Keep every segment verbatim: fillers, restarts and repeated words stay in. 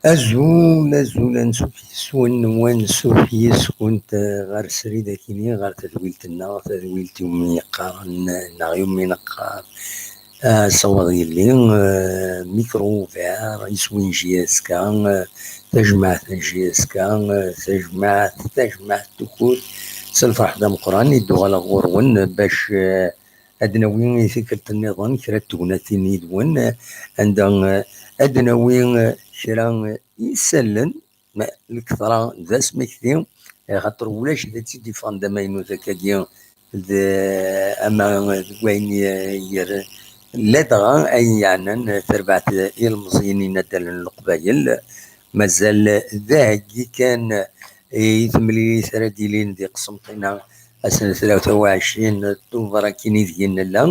Azul, azul, ansuf yes-wen, wa ansuf yes-kent, eh, ɣer srid akini, ɣer tadwilt-nneɣ, tadwilt iwumi yeqqaren, neɣ iwumi neqqar, eh, asawaḍ yelli, eh, micro ouvert, iswi n J S K, eh, tajmaɛt n J S K, eh, tajmaɛt, tajmaɛt tukut, s lferḥ d ameqqran i d-uɣaleɣ ɣur-wen bac, eh, ad d-nawi i tikkelt nniḍen kra n tegnatin yid-wen, eh, anda, eh, ad d-nawi, eh, kra, eh, isallen, ma, lketṛa d asmekti, axaṭer ulac d ad tt-id-iffɣen d amaynut akkagi, d, ama deg wayen i-, yer-, ladɣa ayen yeɛnan tarbaɛt ilemẓiyen inaddalen n Leqbayel. Mazal d aheggi kan i temlilit ara d-ilin di Qsenṭina ass n tlata u ɛecrin Tubeṛ, akin ideg i nella,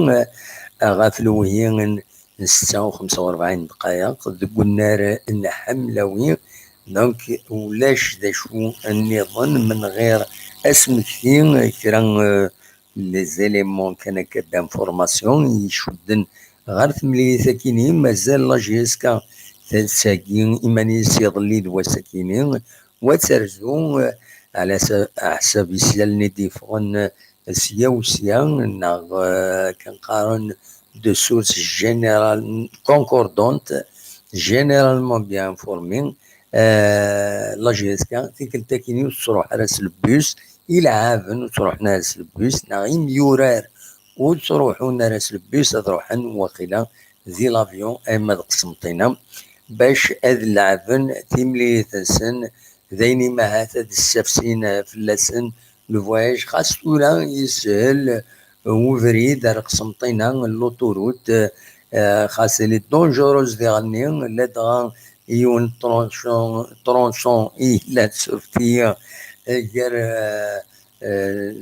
ɣef lewhi n ssetta u xemsa u rebɛin ddqayeq deg unnar n Ḥemlawi. Donc, ulac d acu nniḍen min ɣir asmekti, kra, euh, les éléments kan akka d'information i icudden ɣer temlilit akini. Mazal la J S K tettheggi iman-is iḍelli d wass akini, wa terzu, euh, ɛla sa-, aḥsab isallen i d-yeffɣen, euh, sya u sya, neɣ, euh, akken qqaren, de sources générales concordantes, généralement bien informées. Euh, la J S K, tikkelt akkin ur tettruḥ ara s lebus, ilɛaben ur ttruḥen ara s lebus, neɣ imyurar ur ttruḥun ara s lebus, ad ruḥen waqila di l'avion arma d Qsenṭina, bac ad leɛben timlilit-nsen, d ayen imahat ad ssafsin fell-asen le voyage. Xas tura yeshel ubrid ar Qsenṭina, l'autoroute, euh, xas elle est dangereuse diɣenni, ladɣa yiwen tronçon, tronçon i yellan surfti, euh, gar, euh, euh,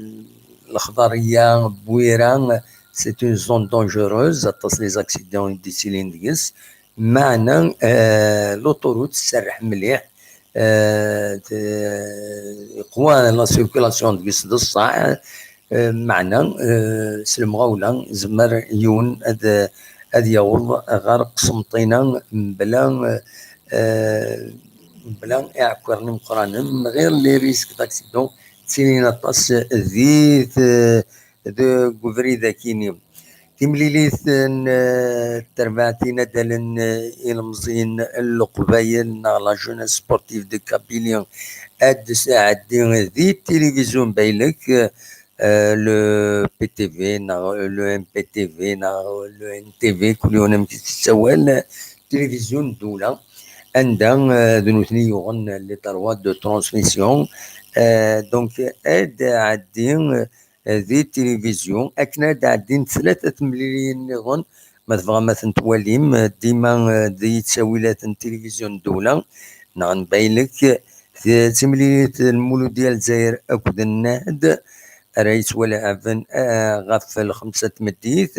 Lexḍariya, Bwira, c'est une zone dangereuse, aṭas les accidents i d-yettilin deg-s. Meɛna, euh, l'autoroute tserreḥ mliḥ, euh, t-, yeqwa la circulation deg-s d ṣṣeḥ, euh, meɛna, euh, s lemɣawla, zemmer yiwen ad, ad yaweḍ ɣer Qsenṭina mebla, euh, mebla iɛekkiren imeqqranen, ɣir les risques d'accident, ttilin aṭas di t-, deg ubrid akini. Timlilit n, eh, terbaɛt inaddalen, eh, ilemẓiyen n Leqbayel neɣ la jeunesse sportive de Kabylie ad d-tɛeddi di tilivizyu n Baylek, eh, le P T V neɣ le M P T V neɣ le N T V, kul yiwen amek i s-tettawal, tilivizyu n ddula, anda, eh, d nutni yuɣen les droits de transmission. Eh, donc, ad d-ɛeddi, eh, di tilivizyu, akken ad d-ɛeddint tlata temliliyin nniḍen, ma tebɣam ad tent-twalim, eh, dima, eh, di ttawilat n tilivizyu n ddula, neɣ n Baylek, d timlilit n Muludya Lezzayer akked Nnad, ara yettwalaɛben, eh, ɣef lxemsa n tmeddit,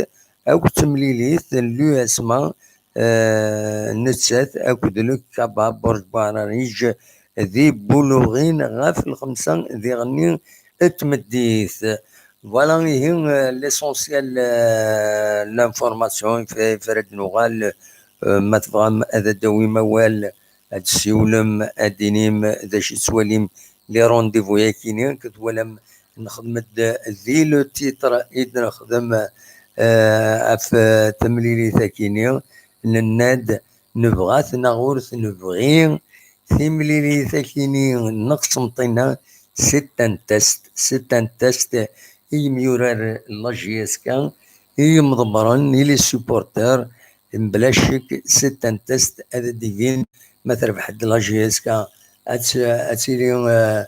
akked temlilit n l'U S M A, eh, nettat akked le Kaba Burj Buararij di Buluɣin ɣef lxemsa diɣenni n tmeddit. Voilà, ihi, eh, l'essentiel, eh, l'information i f-, i f-, ara d-nuɣal, eh, ma tebɣam ad d-tawim awal, ad d-tessiwlem, ad d-tinim d acu i tettwalim, les rendez-vous-yakini, akken twalam, nexdem-d di le titre i d-nexdem, eh, ɣef, eh, temlilit-akini, nenna-d, nebɣa-t neɣ ur t-nebɣi, timlilit-akini n Qsenṭina, c'est un test, c'est un test i yimyurar n la J S K, i yimḍebbren, i les supporters, mebla ccek, c'est un test, ad d-ibin ma terbeḥ-d la J S K, ad t-, ad tili, euh,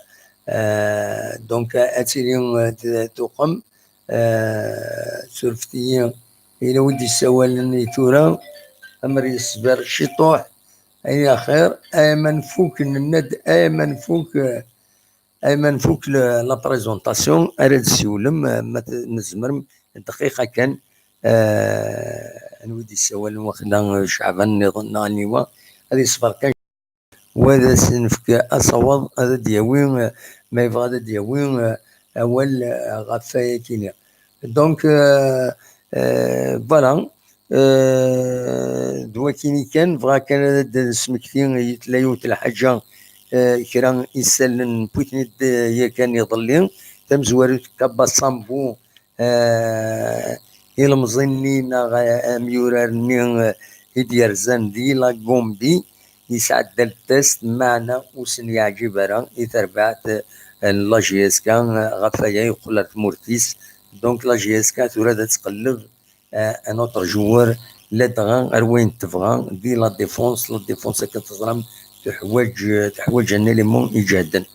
euh, donc, ad tili, euh, t-, tuqem, euh, surfet-iyi, yella wi d-yessawalen i tura, amer yesber ciṭuḥ, Ay axir, ay ma nfuk, nenna-d, ay ma nfuk, ay ma nfuk le- la présentation, ara d-siwlem, ma t- ma tzemrem dqiqa kan, eh, anwa i d-yessawalen, waqila Ceɛban nniḍen neɣ aniwa, ad iṣber kan. Wa ad as-nefk asawaḍ, ad d-yawi, ma yebɣa ad d-yawi awal ɣef wayakini. Donc, euh, euh, voilà. Euh, d wakini kan, bɣiɣ kan ad d-smekti, tella yiwet n lḥaǧa, euh, kra isallen n witni d yakan iḍelli, tamezwarut n Kaba Sambu, eh, ilemẓi-nni neɣ, eh, amyurar-nni, eh, i d-yerzan di la Gombi, yesɛedda le test, meɛna ur sen-yeɛǧib ara i terbaɛt, eh, n la J S K, eh, ɣef waya yeqqel ar tmurt-is. Donc la J S K tura ad tqelleb, eh, un autre joueur, ladɣa ar wayen tebɣa di la défense. La défense, akken teẓram, teḥwaǧ, teḥwaǧ un élément iǧehden.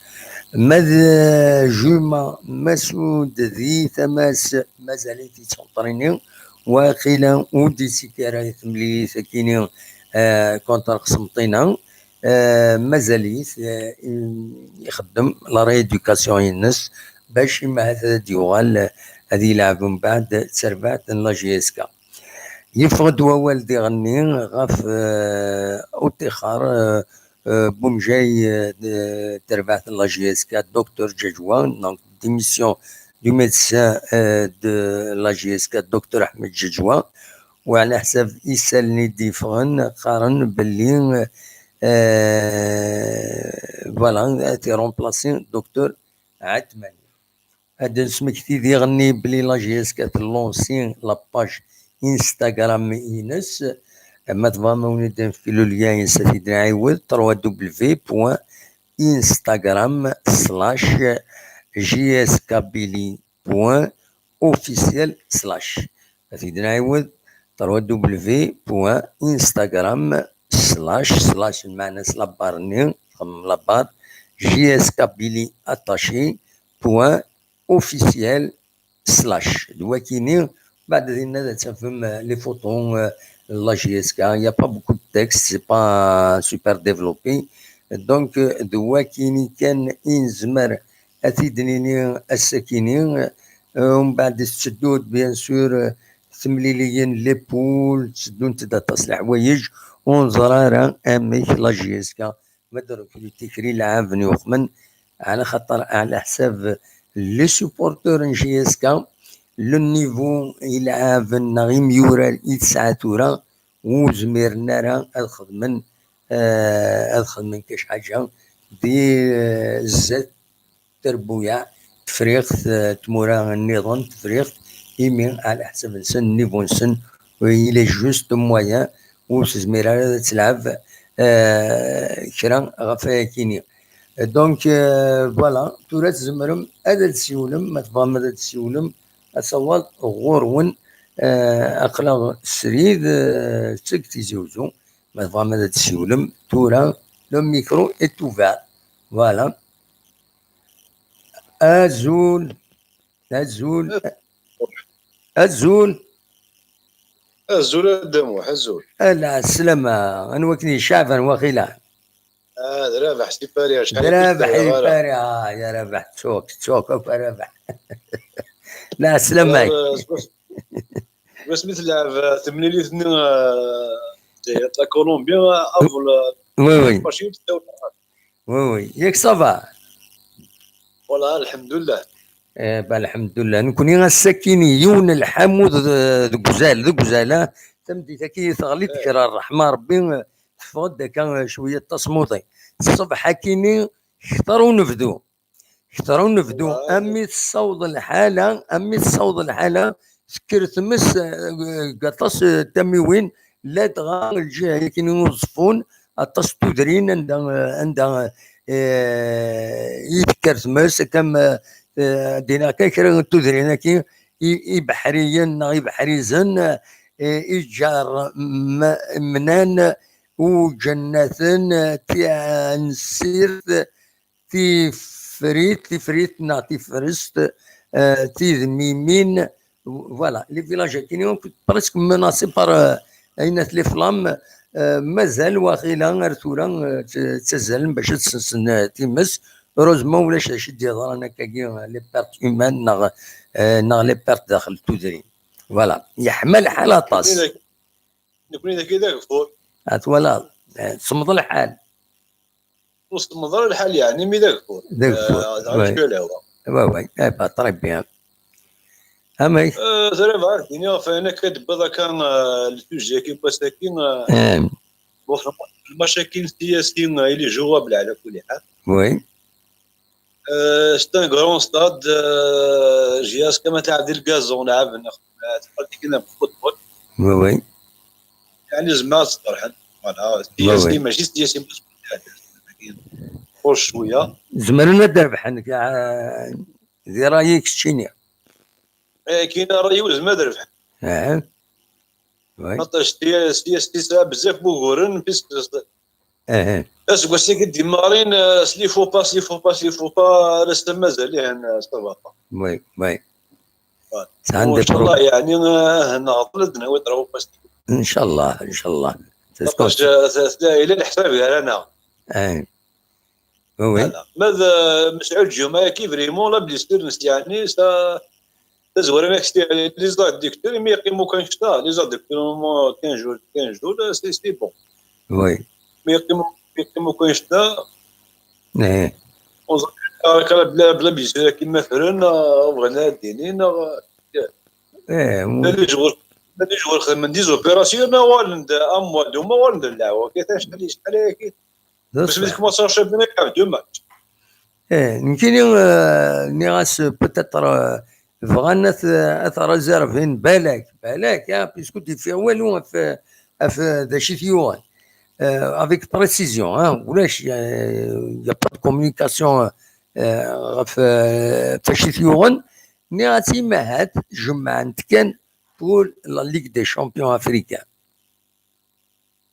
Ma d Juma Massoud di tama-s, mazal-it yettunṭrini, waqila ur d-ittekki ara i temlilit akini, eh, contre Qsenṭina. Eh, mazal-it, eh, ixeddem la rééducation-ines bac imahat ad d-yuɣal, eh, ad yelɛeb mbeɛd d terbaɛt n la J S K. Yeffeɣ-d wawal diɣenni ɣef, eh, utixer, eh, eh, n umejjay, eh, de terbaɛt n la J S K, Docteur Djadjoua, donc démission du médecin, eh, de la J S K, Docteur Ahmed Djadjoua, u ɛla ḥsab isallen i d-yeffɣen qqaren belli, eh, voilà, ad t-iremplasi Docteur Ɛetmani. Ad d-nesmekti diɣenni belli la J S K tellansi la page Instagram-ines. Ma tebɣam ad wen-id-nefk le lien-is, ad t-id-nɛiwed, trois W point Instagram slash J S K Billy point officiel slash. Ad t-id-nɛiwed, trois W point Instagram slash slash, lmeɛna-s la barre-nni, txemmem la barre, J S K Billy attaché point officiel slash. D wakini, baɛd dinna ad tafem, euh, les photos, euh, la J S K. Il y a pas beaucoup de texte, c'est pas super développé. Donc, euh, d wakini kan i nezmer ad t-id-nini ass-akini. Euh, umbeɛd tetteddu-d, bien sûr, euh, temliliyin, les poules, tteddunt-d aṭas n leḥwayeǧ, ur neẓri ara amek la J S K ma d-rekruti kra ilɛaben yuxmen, ɛla xaṭer, ɛla ḥsab les supporteurs n J S K, le niveau ilɛaben neɣ imyurar i tesɛa tura, ur zmiren ara ad xedmen, eh, ad xedmen kac ḥaǧa di, eh, zdat terbuyaɛ, Tefriqt, eh, tmura nniḍen, Tefriqt, imi ɛla ḥsab-nsen, niveau-nsen, il est juste moyen, ur tezmir ara ad telɛeb, eh, kra ɣef wayakini. Donc, eh, voilà, tura tzemrem ad d-tsiwlem, ma tebɣam ad d-tsiwlem, asawaḍ ɣur-wen, eh, aql-aɣ srid, eh, seg Tizi Uzzu, ma tebɣam ad d-tsiwlem, tura, le micro est ouvert. Voilà. Azul. Azul. Azul. Azul a Dda Muḥ, azul. Ala, sslama. Anwa ken-iceɛben, waqila? Ah, d Rabaḥ si Paris, acḥal d Rabaḥ i Paris, ah, ya Rabaḥ, ttuk, ttuk, akk a Rabaḥ. La, sslama-k. Wasmi telɛeb, euh, temlilit-nni, euh, la Colombie, euh, avant le, oui, oui. Oui, oui. Yak ça va? Voilà, lḥemdullah. Eh, ben, lḥemdullah. Nekni ass-akini yiwen n lḥamu d-, deg uzal, deg uzal, ah. Tameddit-agi teɣli-d kra ṛṛeḥma Ṛebbi, eh, teffeɣ-d akka, eh, cwiya n tasmuḍi. Ṣṣbeḥ-akini kter unebdu. Kter unebdu, armi tessaweḍ lḥala, armi tessaweḍ lḥala, tekker tmes, eh, deg aṭas, eh, tamiwin, ladɣa lǧiha-yakini n Uẓeffun, aṭas n tudrin anda, eh, anda, eh, i tekker tmes, akka am, eh, dina kan kra n tudrin-agi, i, ibeḥriyen neɣ ibeḥrizen, eh, iǧar m-, mnan, uǧennaten, eh, tiɛensirt, tifrit, tifrit neɣ tifrest, euh, tidmimin, voilà, les villages-agi akk presque menacés par, euh, ayen at les flammes, Euh, mazal waqila ar tura, euh, tt-, ttazzalen bac ad sensen, euh, times. Heureusement ulac d acu i d-yeḍran akkagi, euh, les pertes humaines neɣ, euh, neɣ les pertes daxel tudrin. Voilà, yeḥma lḥal aṭas. Nekni dagi d ageffur. Ah, twalaḍ, eh, semmeḍ lḥal. Ur semmeḍ ara lḥal, yeɛni, mi d ageffur. D ageffur, euh, ouais. Dɣa acu lehwa. Ouais, ouais. Eh ben, très bien. Amek? Euh, tura bɣiɣ ad d-iniɣ ɣef wayen akka d-tewwiḍ akka, euh, le sujet-agi n wass-agi, euh, eh, bon, le match-agi n T S I, euh, il est jouable ɛla kulli ḥal. Oui. Euh, c'est un grand stade, euh, J S, kama tlaɛeb di lgazon, lɛeb, neɣ, euh, tqal deg-, neɣ football. Oui, oui. Yeɛni zemreɣ ad tt-ferḥen. Voilà. Oui, oui. T S I, mačči s T S I, mačči s T S I. Xur cwiya. Zemren ad d-rebḥen, ka-, di ṛṛay-ik keččini. Eh, kina ṛṛay-iw zemren ad rebḥen. Ah. Oui. Xaṭer T S I, T S I tesɛa bezzaf n wuguren, puisque Eh, eh. Aseggas-agi d-imɣarin, euh, s les faux pas, s les faux pas, s les faux pas, ar ass-a mazal, eh, ça va pas. Oui, oui. Voilà. Sɛan des problèmes. Inchallah, yeɛni, euh, neɣḍel ad d-nawi ṭra upas. Inchallah, inchallah. Xaṭer, euh, t-, t-, yella leḥsab gar-aneɣ. Eh. Oui, oui. Voilà. Ma d, euh, Mesɛud Ǧuma-agi, vraiment, la blessure-nnes, yeɛni, ça, tazwara, ma les adducteurs, imi yeqqim akk annect-a, les adducteurs, au moins quinze jours, quinze jours, c'est, c'est bon. Oui. Mi yeqqim, mi yeqqim akk annect-a, eh, ur ẓriɣ ara bla, bla blessure, akken ma fren, euh, bɣan ad d-inin, euh, eh, la les joueurs, la les joueurs xedmen des opérations, ma uɣalen-d un mois, deux mois, uɣalen-d leɛwa, kif acḥal, acḥal ayagi. Bas mi tkumaṣaḍ championnat, yelɛeb deux matchs. Eh, nekkini, eh, nniɣ-as, eh, peut-être, eh, bɣan ad t-, ad t-réservin, balak, balak, ah, puisque ur d-yeffiɣ walu ɣef, ɣef d acu i t-yuɣen. Eh, avec précision, ah, ulac, eh, y a pas de communication, eh, ɣef, eh, ɣef wacu i t-yuɣen. Nniɣ-as, imahat jemɛen-t kan pour la Ligue des Champions africains.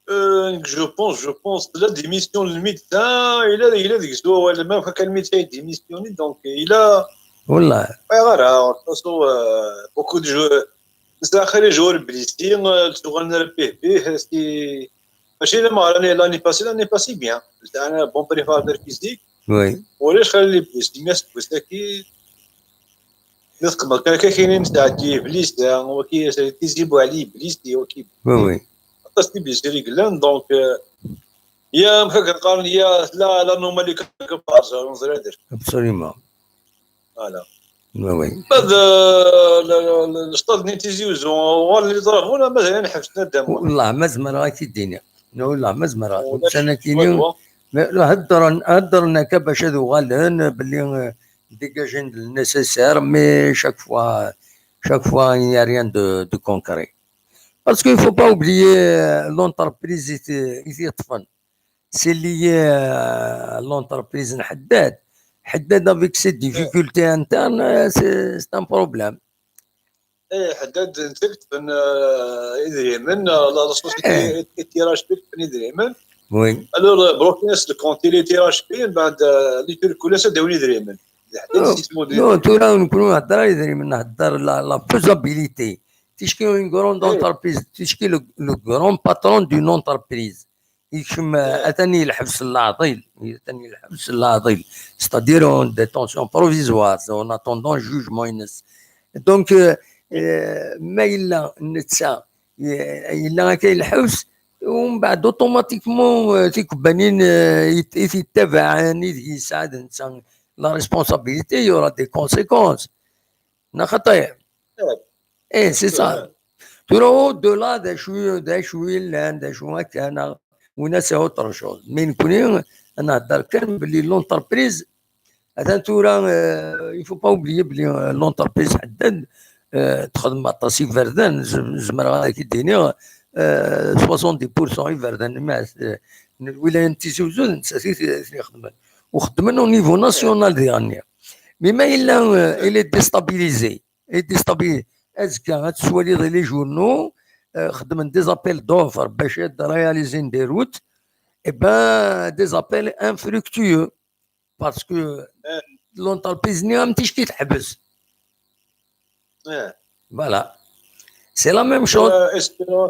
Euh, je pense, je pense, la démission n le médecin, yella, yella deg-s wawal, ma akka le médecin i démissionné, donc, yella. Wallah. Ur ɣ-ara, de toute façon, euh, beaucoup de joueurs, nesɛa xir joueurs blessés, euh, tuɣalen ar P P, c'est, mačči la ma l'année, l'année passée, l'année passée bien. C'était un bon préparateur physique. Oui. Ulac xir les blessés, mais c'est ça qui, mi tqemeḍ kan akka kinin tesɛeddi blessé, waki Tizi Bouali blessé, waki. Oui, oui. Aṭas n blessés i yellan, donc, euh, ya, amek akka qqaren, ya, la, la normalité quelque part, ça, ur ẓriɣ d acu. Absolument. Voilà. Oui, oui. Ma d, euh, le, le, le stade n Tizi Ouzou, uɣalen les travaux, la, mazal ad ḥebsen ad d-amen. Wallah, ma zemreɣ ad k-id-iniɣ. Wallah, ma zemreɣ. Ulac. Ussan-akini, ma, heddren, heddren akka bac ad uɣalen, belli, euh, dégager le nécessaire, mais chaque fois, chaque fois, il n'y a rien de, de concret. Parce qu'il faut pas oublier, euh, l'entreprise i t-, i t-yeṭṭfen. C'est lié, euh, à l'entreprise n Haddad. Haddad, avec ses difficultés internes, euh, c'est, c'est un problème. Eh, Haddad, netta i yeṭṭfen, euh, idrimen, euh, la, la société, eh, i, i T R H P i yeṭṭfen idrimen. Oui. Alors, euh, bloqué-as le compte i T R H P, mbeɛd, euh, les Turcs ulac ad d-awin idrimen. D Haddad. Non, i s-ismun non, tura ur nekkni nhedder ara idrimen, nhedder la, la faisabilité. Ticki une grande entreprise, ticki le, le grand patron d'une entreprise. Yekcem, eh, atan i lḥebs n leɛḍil, atan i lḥebs n leɛḍil, c'est-à-dire en détention provisoire, en attendant jugement-ines. Donc, euh, euh, ma yella netta, eh, yella akka i lḥebs, umbeɛd automatiquement, euh, tikebbanin, euh, i t-, i t-yettabaɛen, ideg yesɛa d netta la responsabilité, il y aura des conséquences. Neɣ xaṭi? Eh, c'est ça. Tura, au-delà d acu, d acu yellan, d acu akka, neɣ win-a c'est autre chose. Mais nekkni, ad nhedder kan belli l'entreprise, atan tura, euh, il faut pas oublier belli, euh, l'entreprise Haddad, euh, txeddem aṭas iberdan, z-, zemreɣ ad ak-id-iniɣ, euh, soixante-dix pour cent iberdan, ma, euh, n lwilaya n Tizi Uzzu, d nettat i t-, i ten-ixedmen. U xeddmen au niveau national diɣenni. Mais ma yella, euh, il est déstabilisé, et déstabilisé. Azekka, ad tettwaliḍ les journaux, euh, xeddmen des appels d'offres bac ad réaliser des routes, et ben, des appels infructueux, parce que l'entreprise-nni am ticki teḥbes. Voilà. C'est la même chose. Euh, espérons,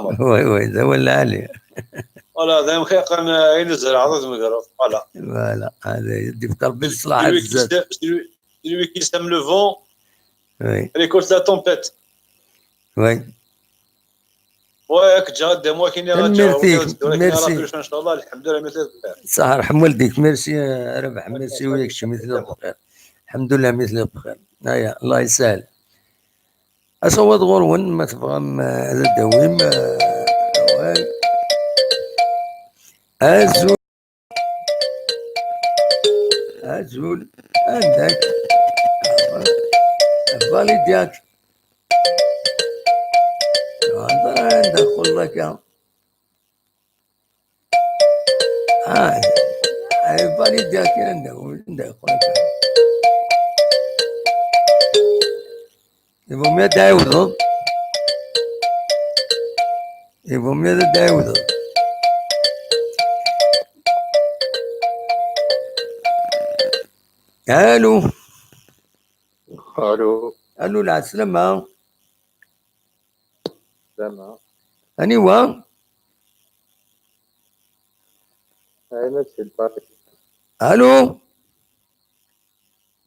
Amar. Oui, oui, d awal lɛali. Voilà, d ayen xir kan, euh, ayen zerɛeḍ ad tmegreḍ. Voilà. Voilà, hada yebqa Rebbi leṣlaḥ. Celui qui sème, celui, celui qui sème le vent, oui, récolte la tempête. Oui. Ouais, ak ǧǧeɣ ad d-amuɣ akken i ɣ-ǧǧeɣ. Tanemmirt-ik, merci. Inchallah, lḥemdulillah, mi tella bxir. Ṣaḥ, rḥem waldik, merci, euh, Rabaḥ, merci, wa kečč mi telliḍ bxir. Lḥemdulillah, mi telliḍ bxir. Aya, Allah yessahel. Asawaḍ ɣur-wen, ma tebɣam, euh, ad d-tawim, euh, awal. Azul. Azul. Anda-k? Validiak. Anda, anda xullaka? Ah, ay, validiak, anda, anda xullaka? Il vaut mieux ad d-tɛiwdeḍ. Il vaut mieux ad d-tɛiwdeḍ. Allô. Allô. Allô, lɛeslama. Lɛeslama. Aniwa? Ɛimet si Paris. Allô.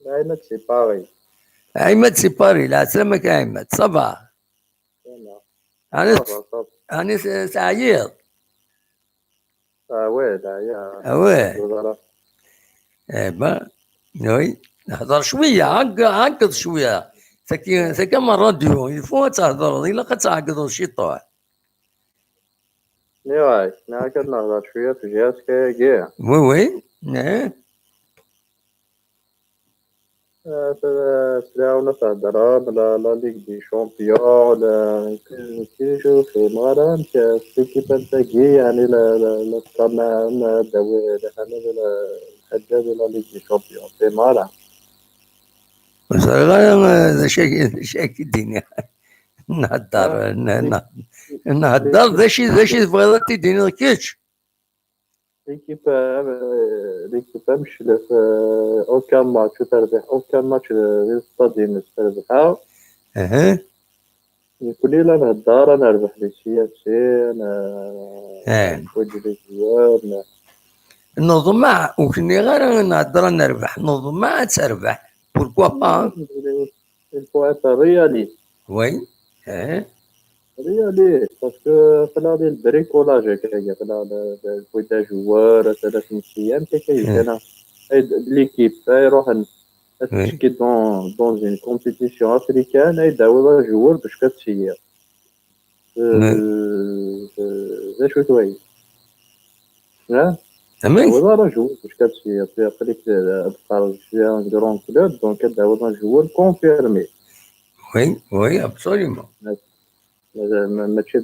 Ɛimet si Paris. Ɛimet si Paris, lɛeslama-k a Ɛimet, ça va? Ɛni, ça va, ça va. Ɛni s-, teɛyiḍ? Ah ouais, teɛyiḍ. Ah ouais. Eh ben, oui. Nehḍer cwiya, ɛegg-, ɛeggeḍ cwiya. Tagi, tagi am rradyu, il faut ad thedreḍ, ilaq ad tɛeggdeḍ ciṭuḥ. Nniɣ-ak, nniɣ-ak ad nehḍer cwiya f J S K-agi. Oui, oui. Eh. Eh, s-, s-, la, on a fait la, la, la Ligue des Champions, la, que, que je fais, voilà, que c'est qui peut le gagner, يعني, la, la, la, la, la, la, la, la, la, la Ligue des Champions, c'est voilà. Ur ẓriɣ ara, eh, d acu ak-, d acu ak-d-iniɣ. Nhedder, ah, n-, n-, nhedder, d acu, d acu tebɣiḍ ad t-id-tiniḍ kečč? L'équipe, euh, l'équipe ameclef, euh, aucun match ur terbiḥ, aucun match, euh, di stade-ines terbiḥ. Aha. Nekkni la nhedder ad nerbeḥ di C F C, n-, eh, neḥwaǧ les joueurs, n-, neḍmeɛ, ur k-nniɣ ara nhedder ad nerbeḥ, neḍmeɛ ad terbeḥ. Pourquoi pas? Il faut être réaliste. Oui. Hein? Réaliste, parce que fallait le bricolage, fallait le joueur, c'est la sixième, c'est quelqu'un. Et l'équipe, et Rohan, est-ce que dans, dans une compétition africaine, et d'avoir un joueur, parce que c'est. Euh, euh, c'est chouette, oui. Hein? Amen. Voilà, un joueur, parce que c'est, c'est après que, euh, je suis un grand club, donc d'avoir un joueur confirmé. Oui, oui, absolument. ماشي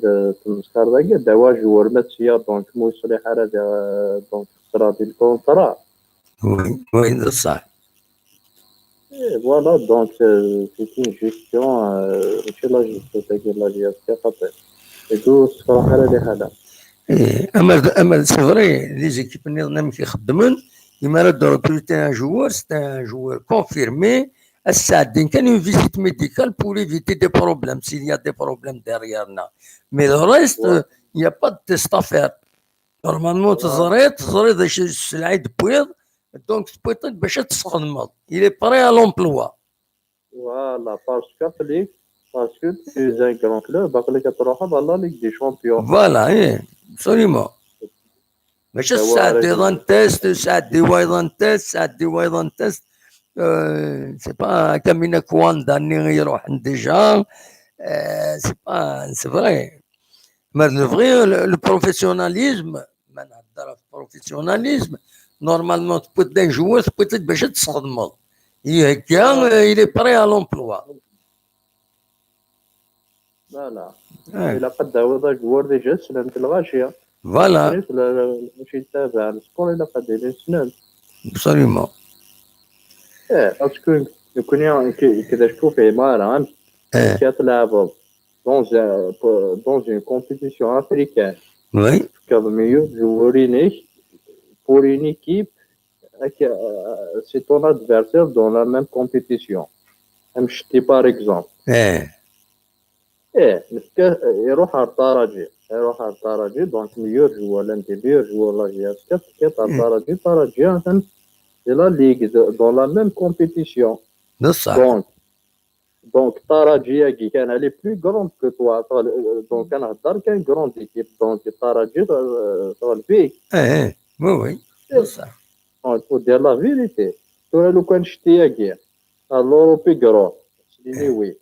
تمسكر داكيا داوا جوار ما تسيا دونك مو يصلي حال هذا دونك خسر هذه الكونترا. Oui, oui, c'est ça. Et voilà, donc c'est une gestion, ماشي la gestion تاع la gestion خاطر et tout صراحة على هذا. اما اما c'est vrai, les équipes نظام كيخدمن، لما راه recruter un joueur, c'est un joueur confirmé. الساعدين كان une visite médicale pour éviter des problèmes, s'il y a des problèmes derrière là. Mais le reste, il n'y a pas de test à faire. Normalement, تزريد تزريد السلعي بويض. Donc تبويض باش تستخدمه, il est prêt à l'emploi. Voilà, parce que parce que tu es un grand club, après que tu auras la Ligue des Champions. Voilà, oui, absolument. ماشي ساعدي ضان تيست, ساعدي واي ضان تيست, ساعدي واي ضان تيست. C'est pas Kamina Kwanda ني يروح déjà. C'est pas, c'est vrai. Mais le vrai, le professionnalisme, ما نهضر في professionnalisme, normalement تبويض un joueur, تبويض باش تستخدمه. هكا il est prêt à l'emploi. Voilà. إلا قد عوض joueur déjà سلمت الغاشية. Voilà. ماشي تابع السبور إلا قد يسلم. Absolument. ايه parce que نكون كذا شوف عمارة كي تلعب dans dans une compétition africaine. Oui. كذا ميو جوورينيك pour une équipe, c'est ton adversaire dans la même compétition. امشتي par exemple. ايه ايه نفكا يروح على الدرجة, يروح على الدرجة, donc meilleur joueur, l'un des meilleurs joueurs la G S quatre, كي على الدرجة, الدرجة مثلا de la ligue, dans la même compétition. بصح. Donc donc الدرجة كي كان elle est plus grande que toi, donc كان هضر كان grande équipe, donc الدرجة تغلبيك. ايه oui oui. بصح. Donc faut dire la vérité. ترى لو كان شتي كي l'Europe يقرو سيدي oui.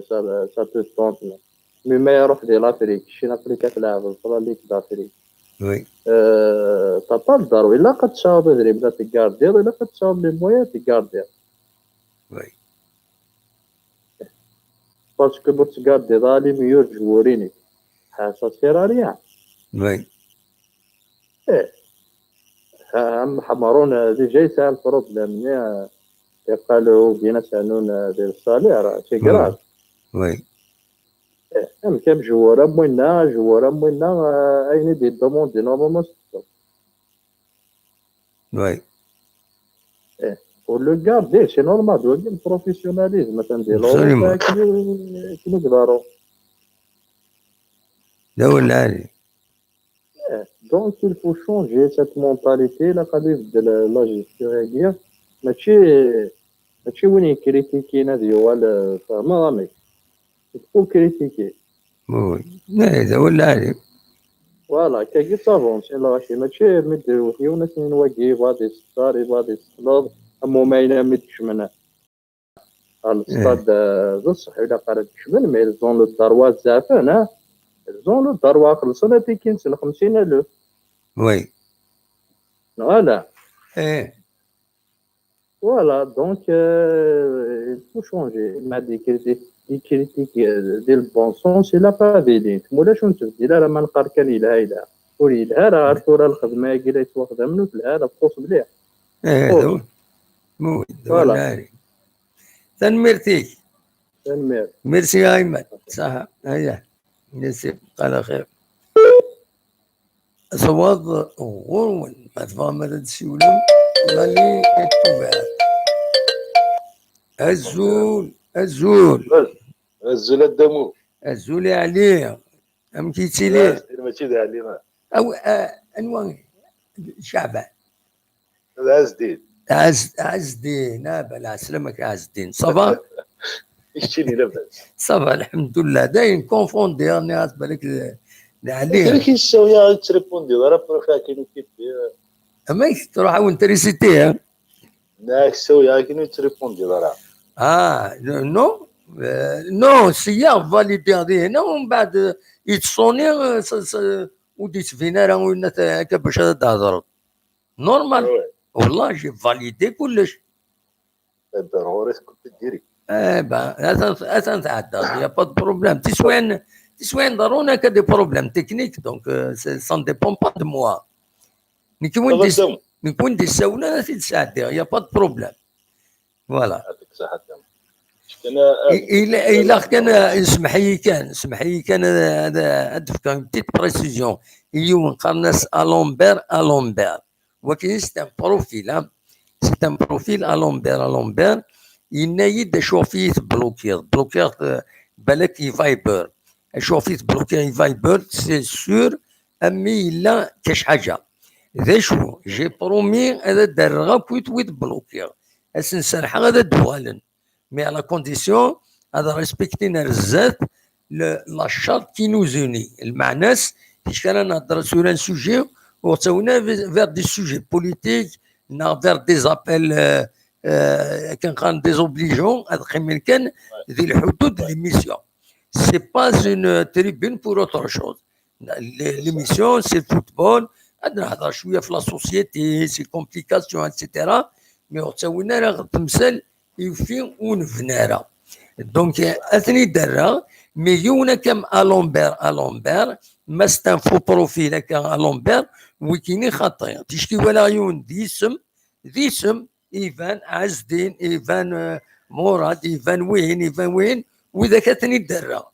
Ça, ça peut se tenter. Mais ما يروح دي l'Afrique, شي l'Afrique تلعب في la Ligue d'Afrique. Oui. T'as pas le droit, إلا قد تصاوب دريبلات تقاردير, إلا قد تصاوب les moyens تقاردير. Oui. Parce que بوتسغارد دي ضالي meilleur joueur يني. Ça sert à rien. Oui. ايه. هم حمرون déjà يسعى البروبليم ني يقالوا بينا سانون ديال الصالح راه c'est grave. Oui. ام كام جوار اموينا جوار اموينا اين دي دوموندي نورمالمون. Oui. ولو غاردي c'est normal, دوك البروفيسيوناليزم مثلا ديال Absolument. كيما كداروا. لا ولا علي. Donc il faut changer cette mentalité, la قضية ديال la gestion هادي ماشي ماشي وين يكريتيكي نادي ولا فاهمة رامي. Il faut critiquer. Oui. لا هذا ولا علي. Voilà, كاكي صافونسي لا شي ماشي مدير وحيونا سنين واقي بادي ستار بادي ستار. امو ما ينام يتشمنا. الستاد بصح الا قالت تشمل mais ils ont le droit زعفان ها. Ils ont le droit خلصنا تيكين سنة خمسين ألف. Oui. Voilà. ايه. Voilà, donc euh, il faut changer. ما دي كريتيك دي كريتيك ديال le bon sens, il a pas d'idée. مولا شنو تبدي لا راه ما نقار كان يلها يلها. ولي يلها راه غير الكره الخدمه كي لا يتواخذها منه في الهاله بوس مليح. ايه هذا هو. مو هذا هو Voilà. العالي. تنميرتيك. تنمير. Merci ايمن. صح. هيا. Merci, بقى على خير. صواب غورون ما تفهم هذا السيولم. مالي اتوفر. الزول الزول. الزول الدمو. الزول علي. ام كيتي لي. ماشي ده علينا. او آه انوان شعبان. عز الدين. عز عز الدين. آه، بلا سلامك عز الدين. صافا. Keččini labas. Ça va, الحمد لله. دايم كونفوندي، راني عاد بالك. عليه. Kra ki ssaw ya ttripundi ara profi akin ukipi. Amek tṛuḥ awen trisiti, hein? Nak ssaw ya akin ttripundi ara. Ah, non. Euh, non, si ya validé هنا ومن بعد يتصوني وديتفين راه وين هكا باش تهضر. Normal. والله j'ai validé كلش. Ḍruri tkun diri. Eh ben, atan atan tɛeddaḍ, y a pas de problème. Tiswayin tiswayin ḍerrun akka des problèmes techniques, donc euh, c'est- ça ne dépend pas de moi. Nekk win d-is- nekk win d-issawlen ad t-id-sɛeddiɣ, y a pas de problème. Voilà. Yɛṭik ṣṣeḥḥa. I- ila- ilaq kan, eh, ismeḥ-iyi kan ismeḥ-iyi kan ad- ad ad d-fkeɣ une petite précision. I yiwen qqaren-as Alembert Alembert. Wakin c'est un profil, hein. C'est un profil Alembert Alembert. Yenna-yi-d acuɣef i yi-teblukiḍ. Teblukiḍ, eh, balak i Viber. Acuɣef i teblukiḍ i Viber, c'est sûr, a mmi yella kac ḥaǧa. D acu, j'ai promis ad d-rreɣ akk wid wid blukiɣ. Ad sen-serḥeɣ ad d-uɣalen. Mais à la condition ad respectin ar zdat le- la charte qui nous unit. Lmeɛna-s, ticki ara nehder sur un sujet, ur ttawin ara vers des sujets politiques, neɣ vers des appels, euh, euh, akken qqaren désobligeants, ad qqimen kan di lḥudud n l'émission. C'est pas une tribune pour autre chose. L- L'émission, c'est le football, ad nehder cwiya f la société, ses complications, et cetera. Mais ur ttawin ara ɣer temsal ifi ur nebni ara. Donc, ad ten-id-rreɣ, mais yiwen akka am Alembert, Alembert, ma c'est un faux profil akka Alembert, wikini xaṭi. Ticki walaɣ yiwen d isem, d isem, iban Ɛezdin, iban, euh, Murad, iban win, iban win, widak ad ten-id-rreɣ.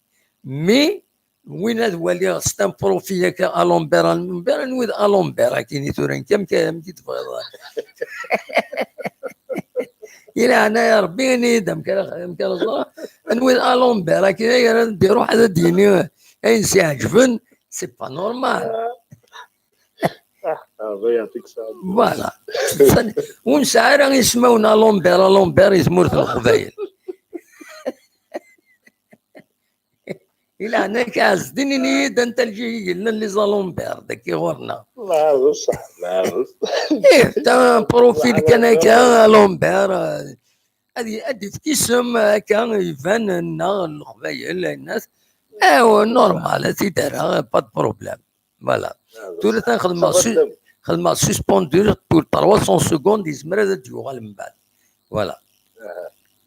Mais win ad waliɣ c'est un profil akka Alembert, Alembert, anwi d Alembert, akini tura nekk amek amek i tebɣiḍ. I leɛnaya Rebbi, ini-yi-d amek ara amek ara ẓreɣ anwi d Alembert, akken ay ara d-iruḥ ad d-yini ayen s-iɛeǧben, c'est pas normal. Ah, Rebbi yɛṭik ṣṣeḥḥa. Voilà. Ur nesɛi ara ismawen Alembert, Alembert i tmurt n Leqbayel. I leɛnaya-k a Ɛezdin, ini-yi-d anta lǧiha i yellan les Alembert dagi ɣur-neɣ. Meɛruf ṣṣeḥ, meɛruf. Eh, c'est un profil kan akka, Alembert, euh, ad y- ad d-ifk isem akka iban nneɣ Leqbayel, ayen-as. Eh, normal, ad t-id-rreɣ, pas de problème. Voilà. Tura atan xedmeɣ su- xedmeɣ suspendu pour trois cents secondes, yezmer ad d-yuɣal mbeɛd. Voilà.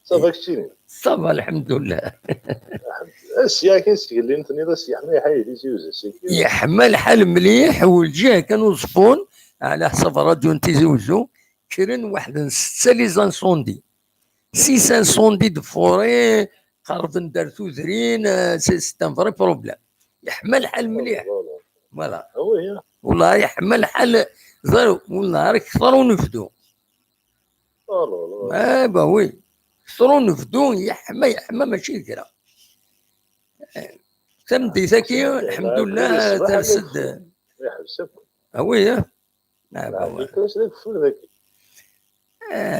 Ça va keččini? Ça va, lḥemdullah. Asya kan sgellin tenniḍ-as yeḥma lḥal di Tizi Uzzu. Yeḥma lḥal mliḥ, u lǧiha kan uẓeffun, ɛla ḥsab ṛadyu n Tizi Uzzu, kkren waḥed n setta les incendies. Six incendies de forêt, qerben-d ar tudrin, euh, c'est c'est un vrai problème. Yeḥma lḥal mliḥ. Voilà. Ah oui, hein. Wallah yeḥma lḥal, ẓer, wallah ara kter unebdu. Oh là là. Ah bah oui. Kter unebdu, yeḥma, yeḥma mačči d kra. Tameddit-agi, lḥemdullah, ters-d. Yeḥbes akk. Ah oui, hein. Ah bah ouais. Yekkes deg ufur dagi.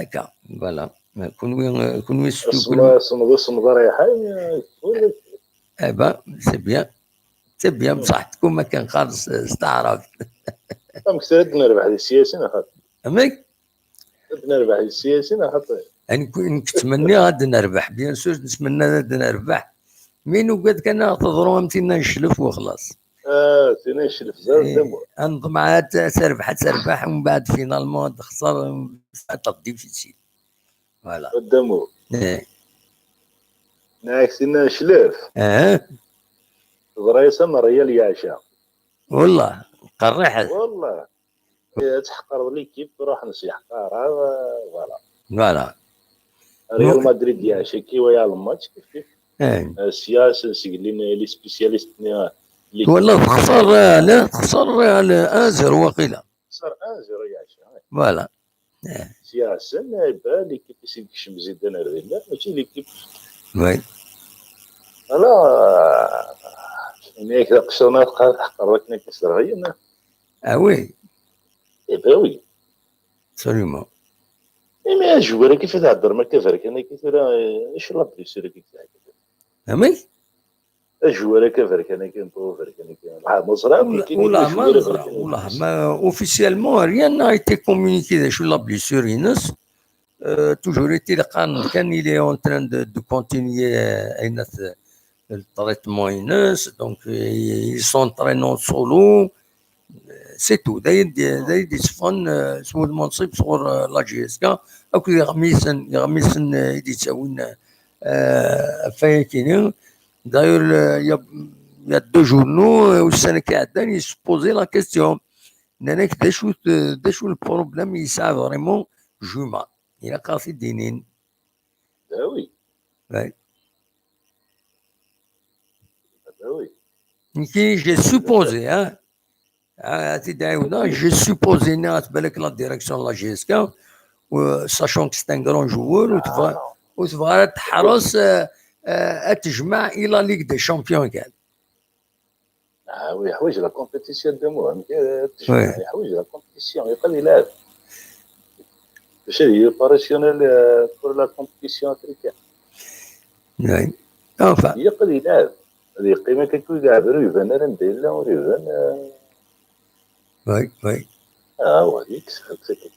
Akka, voilà. Kunwi, kunwi surtout Semḍ-, semḍ-, semḍer yeḥay, ufur dagi. Eh ben, c'est bien. C'est bien, بصحتكم, akken qqaren s s taɛrabt. Amek tura ad nerbeḥ di siyasa, neɣ xaṭi? Amek? Ad nerbeḥ di siyasa, neɣ xaṭi? Nekk, nekk ttmenniɣ ad nerbeḥ, bien sûr, nettmenna ad nerbeḥ. Mi nugad kan ad teḍru am tinna n cclef, u xlaṣ. Ah, tinna n cclef, zad d amur. Ad neḍmeɛ ad terbeḥ, ad terbeḥ, u mbeɛd finalement ad texṣer, ad teḍ difficile. Voilà. D amur. Eh. Neɣ tinna n cclef. Eh. Teḍra-yas am Rriyal yeɛca. Wallah, qerriḥet. Wallah. Eh, ad tḥeqreḍ l'équipe, ruḥen s yeḥqar, ah, voilà. Voilà. Real Madrid yeɛca, ki waya lmatch, kif kif. Eh. Eh, sya, s-, sgellin les spécialistes-nni, eh, l'équipe. Wala texṣer, eh, la texṣer, eh, un zéro waqila. Xṣer un zéro yeɛca, eh. Voilà. Sya, sen, eh, ba, l'équipe i s-yekcem Zidane ar dinna, mačči l'équipe. Oui. Ala, ini-ak d aqecr-nni ad tḥeqreḍ akken akka s-rɣiyen. Ah oui. Eh ben oui. Absolument. Imi ajewwir-agi i d-theddrem akka berkan-agi tura, eh, acu la blessure-agi i d-theddrem? Amek? Ajewwir akka berkan-agi, n uberkan-agi. Lɛamer ẓriɣ akk. Ula ma, officiellement, rien n'a été communiqué d acu la blessure-ines. Euh, toujours est-il, qqaren kan, il est en train de, de continuer, euh, ayen at, le traitement-ines, donc, euh, il s'entraîne en solo. C'est tout. D ayen d-, d ayen d-itteffɣen, euh, s wudem unṣib sɣur, euh, la J S K, akked iɣmisen, iɣmisen, euh, i d-ittawin, euh, ɣef wayagi-nni. D'ailleurs, le, il y a, il y a deux journaux, euh, ussan-agi iɛeddan, ils se posaient la question. Nnan-ak, d acu, d acu le problème yesɛa vraiment Juma? Ilaq ad ɣ-t-id-inin. Ah oui. Ouais. Ah oui. Nekki, j'ai supposé, hein. Ah, ad t-id-ɛiwdeɣ, j'ai supposé, nniɣ-as balak la direction de la J S K, euh, sachant que c'est un grand joueur, ur tebɣa, ur tebɣa ara ad teḥres, euh, euh, ad tejmeɛ i la Ligue des Champions kan. Ah oui, yeḥwaǧ la compétition de moi, yeḥwaǧ la compétition, yeqqel yelɛeb. Bac ad yili opérationnel, euh, pour la compétition africaine. Oui. Enfin. Yeqqel yelɛeb. Ad yeqqim akka, ur ileɛɛeb, ur iban ara anda yella, ur iban, euh. Oui, oui. Ah, ouais, yekkes, yekkes.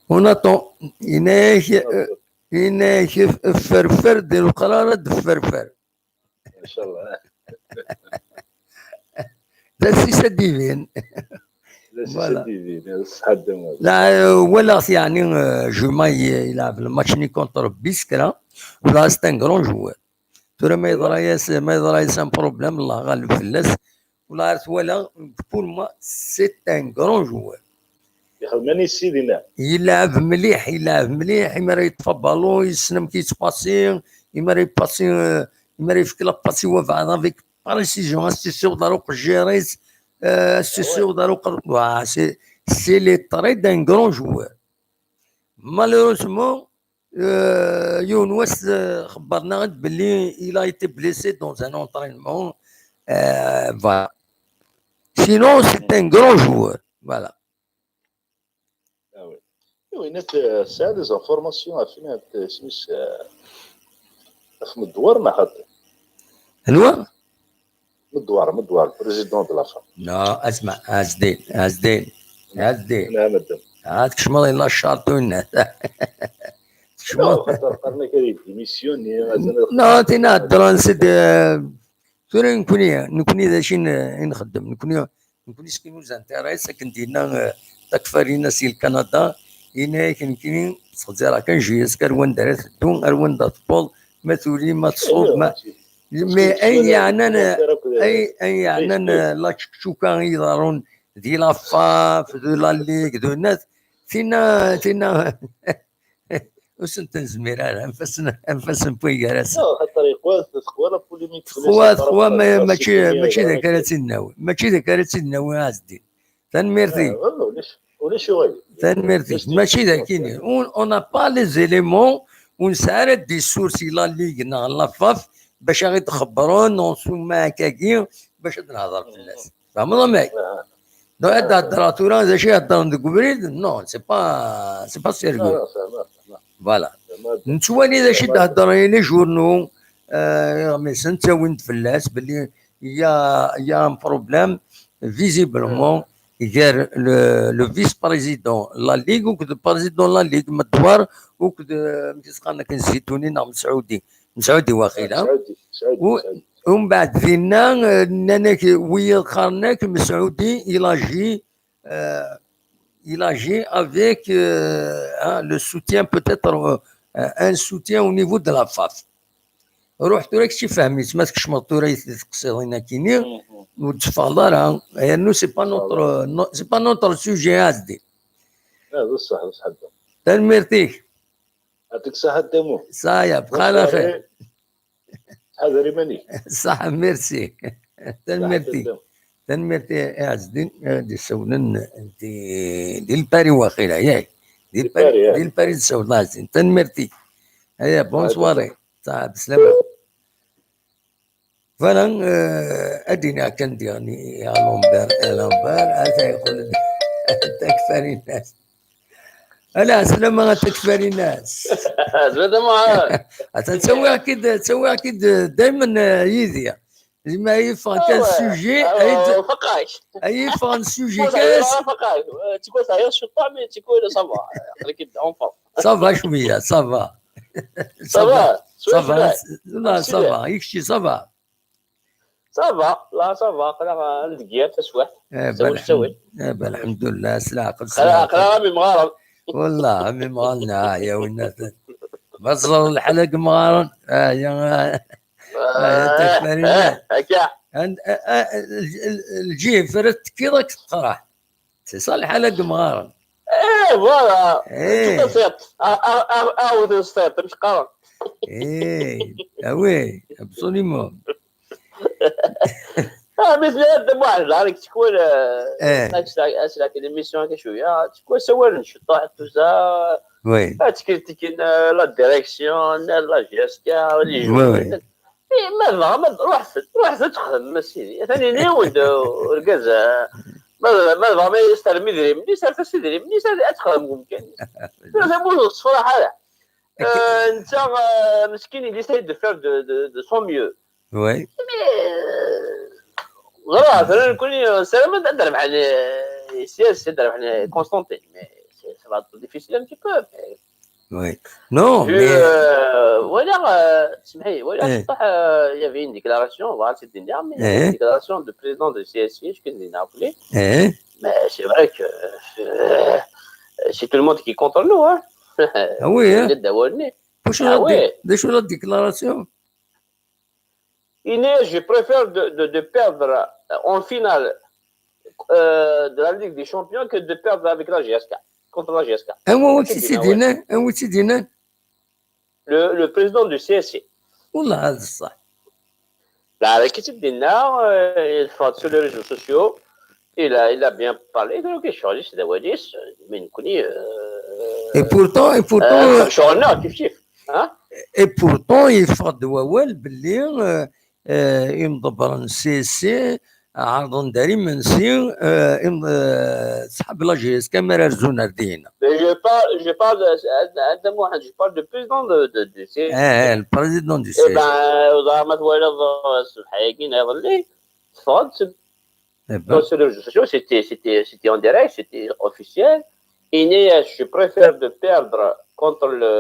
On attend. Yenna-ak, euh, yenna-ak, f-, fferfer, di leqrar ad d-fferfer. Inchallah. D asisa divin. D asisa divin, ṣṣeḥa ddem. La, euh, walaɣ-t, yeɛni, euh, Juma i-, yelɛeb le match-nni contre Biskra. Wala, c'est un grand joueur. Tura ma yeḍra-yas, ma yeḍra-yas un problème, Allah ɣaleb fell-as. Wala, ar twala, pour moi, c'est un grand joueur. Yexdem anissi dinna. Yelɛeb mliḥ, yelɛeb mliḥ, imi ara yeṭṭef abalu, yessen amek yettpasi, imi ara yeppasi, euh, imi ara yefk la passe i wabɛaḍ avec précision, as-tessiweḍ ar uqejjir-is, euh, as-tessiweḍ ar uqer-, wa, c'est, c'est le trait d'un grand joueur. Malheureusement, euh, yiwen wass, euh, xebbren-aɣ-d belli il a été blessé dans un entraînement. Euh, voilà. Sinon, c'est un grand joueur. Voilà. Ah oui. Oui, net, euh, ça a des informations à finir, euh, Smith, euh, ɣef Meddwar, neɣ xaṭi? Anwa? Meddwar, Meddwar, président de la FAF. Non, اسمع, Ɛezdin, Ɛezdin, Ɛezdin. Nɛam, a Dda. Ah, tkecmeḍ i la charte, winna. Tkecmeḍ. Non, xaṭer qqaren-ak ad yedémissionné, mazal ad... Non, tina heddren, c'est de, tura nekni, nekni d acu i n-, i nxeddem? Nekni, nekni ce qui nous intéresse, akken d-yenna, euh, Takfarinas si Lkanada, yenna-yak nekni, ttxezzireɣ kan J S K ar wanda ara teddu, ar wanda tewweḍ, ma tuli, ma tṣuḍ, ma, mais ayen yeɛnan, ay-, ayen yeɛnan, euh, la tcekcuka i iḍerrun di la FAF, de la Ligue, de net, tina, tina, ur sent-nezmir ara, anef-asen, anef-asen wway gar-asen. Non, xaṭer yeqwa, teqwa la polémique. Teqwa, teqwa, ma-, mačči, mačči d akka ara tt-id-nawi, mačči d akka ara tt-id-nawi, Ɛezdin. Tanemmirt-ik. Ah, ulac, ulac uɣilif. Tanemmirt-ik. Mačči d akini. On, on n'a pas les éléments, ur nesɛi ara d-isurs i la Ligue neɣ la FAF bac ad ɣ-id-xebbren, on summa akkagi, bac ad nehder fell-as. Tfehmeḍ amek? Ah. Donc, ad d-heddreɣ tura, d acu i heddren deg ubrid? Non, c'est pas, c'est pas sérieux. Ah, fehmeɣ, fehmeɣ. Voilà. Nettwali d acu i d-heddren les journaux, euh, iɣmisen ttawin-d fell-as belli il y a, il y a un problème, visiblement, gar le, le vice-président la Ligue akked le président la Ligue, Meddwar, akked, euh, amek i s-qqaren akken, Zituni neɣ Mesɛudi? Mesɛudi waqila. Mesɛudi, Mesɛudi, u, Mesɛudi. Umbeɛd dinna, euh, nnan-ak, wiyaḍ qqaren-ak Mesɛudi, il agit, euh, il agit avec, euh, hein, le soutien peut-être, euh, un soutien au niveau de la FAF. Ruḥ tura kečč fhem-itt, ma tkecmeḍ tura i teqsiḍin akini, ur d-teffɣeḍ ara. Yernu c'est pas notre, non, c'est pas notre sujet, Ɛezdin. Ah, d ṣṣeḥ, d ṣṣeḥ. Tanemmirt-ik. Yɛṭik ṣṣeḥḥa, Dda Muḥ. Ça y est, bqa ɛla xir. Ḥader iman-ik. Ṣṣeḥ, merci. Tanemmirt-ik. Tanemmirt i Ɛezdin, eh, d-issawlen di, di Lpari waqila, yak. Di Lpari, di Lpari d-ssawleḍ Ɛezdin. Tanemmirt-ik. Aya, bonne soirée. Ṣṣeḥ, beslama. Voilà, euh, ad d-iniɣ kan diɣen i Lambert, i Lambert, ata yeqqel-d Takfarinas. Ala, slama a takfarinas. Zbada ma. Atan ttawiɣ-k-id, ttawiɣ-k-id daymen, eh, yid-i. Zima yeffeɣ kan sujet, ay d- Faqak. ay yeffeɣ n sujet Tikwal kas. Faqak. Tikwal teɛyiḍ cwiṭ, mais tikwal ça va. Aql-ik-id en forme. Ça va cwiya, ça va. Ça va. Ça va. Là, ça va. Kečči, ça va. Ça va, là, ça va. Aql-aɣ ndegger taswiɛt. Eh, Ttawil, ttawil. Eh ben, alḥemdulillah, s leɛqel, s Aql-aɣ leɛqel. aql-aɣ am imɣaren. Wallah, am imɣaren, ah, ya winna. Ma teẓreḍ lḥal n yimɣaren, ah, ya, ah, ya takfarinas. Akka. And, ah, ah, l- l- Lǧif ara tekkiḍ ad k-teqreḥ. C'est ça lḥal n yimɣaren. Eh, voilà. Eh. Tu peux faire. Ah, ah, ah, ah, ou de faire, tu peux faire. Eh, ah oui, absolument. Ah, mais c'est de moi, là, avec quoi, Eh. C'est la télévision, quelque chose. Ah, tu quoi, ça, ouais, je suis pas tout ça. Oui. Ah, tu critiques euh, la direction, la G S K, les Oui, joueurs. oui. Eh, ما ضامن روح روح تخدم سيدي ثاني نيوند ورقاز ما ما ضامن يستلم يدري مني سالفه سيدري مني سالفه اتخدم ممكن هذا مو صراحه لا آه، انت آه، مسكين اللي سيد دو فير دو دو دو سون ميو Oui. غرا مثلا نكون سلام ندرب على سياسي ندرب على كونستانتين مي سي با ديفيسيل ان تي بو Oui. Non, Vu, mais euh, voilà, euh, سمحي, voilà, Eh. صح, euh, il y avait une déclaration, voilà, c'était une dernière, mais il y avait Eh. une déclaration de président de C S C, je connais, eh, mais c'est vrai que euh, c'est tout le monde qui est contre nous, hein. Ah oui, hein. Il est d'abord né. Wacu Ah la ouais. di- d acu la déclaration? Il est, je préfère de, de, de perdre en finale euh, de la Ligue des Champions que de perdre avec la G S K, contre la G S K. Anwa i tt-id-yennan? Anwa i tt-id-yennan? Le, le président du C S C. Wallah, d ṣṣeḥ. Là, avec qui tu dis là, euh, il faut sur les réseaux sociaux. Il a, il a bien parlé, donc il change, c'est d'abord mais il connaît. Et pourtant, et pourtant, Euh, je suis en or, kif kif. Hein? Et pourtant, yeffeɣ-d wawal belli, euh, euh, imḍebbren n C S C ɛerḍen-d ar imensi, euh, im- euh, ṣḥab la G S K mi ara rzun ar dina. Mais je parle, je parle de, de, de, je parle de président de, de, de C S C. Eh, le président du Eh C S C. Ben, euh, ma twalaḍ, euh, ṣṣbeḥ-agi neɣ iḍelli, teffeɣ-d seg Eh ben, sur les réseaux sociaux, c'était, c'était, c'était en direct, c'était officiel. Inna-yas, je préfère de perdre contre le,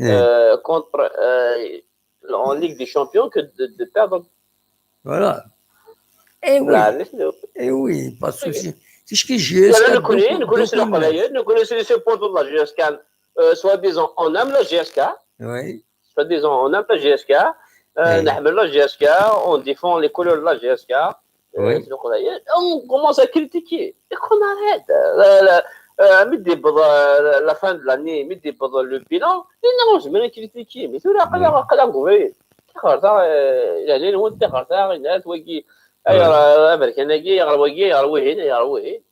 eh, euh, contre, euh, en Ligue des Champions que de, de perdre. Voilà. Eh oui, Là, laisse-le. Eh oui, parce que c'est c'est ce que j'ai Là, nous connaissons, nous connaissons les Coréens, nous connaissons les supporters de la G S K. Euh, soi-disant, on aime la G S K. Oui. Soi-disant, on aime la G S K. Euh, Oui. نحمل la G S K, on défend les couleurs de la G S K. Oui. Euh, c'est le Coréen. On commence à critiquer. Et qu'on arrête. La, la, euh, mi d-yewweḍ, euh, la fin de l'année, mi d-yewweḍ le bilan, mais non, je vais critiquer. Mais tout le monde, تيغرتا, euh, يعني نود تيغرتا, ينات ويجي, أيا, أمريكان يجي, يغر ويجي, يغر ويهين, يغر ويهين.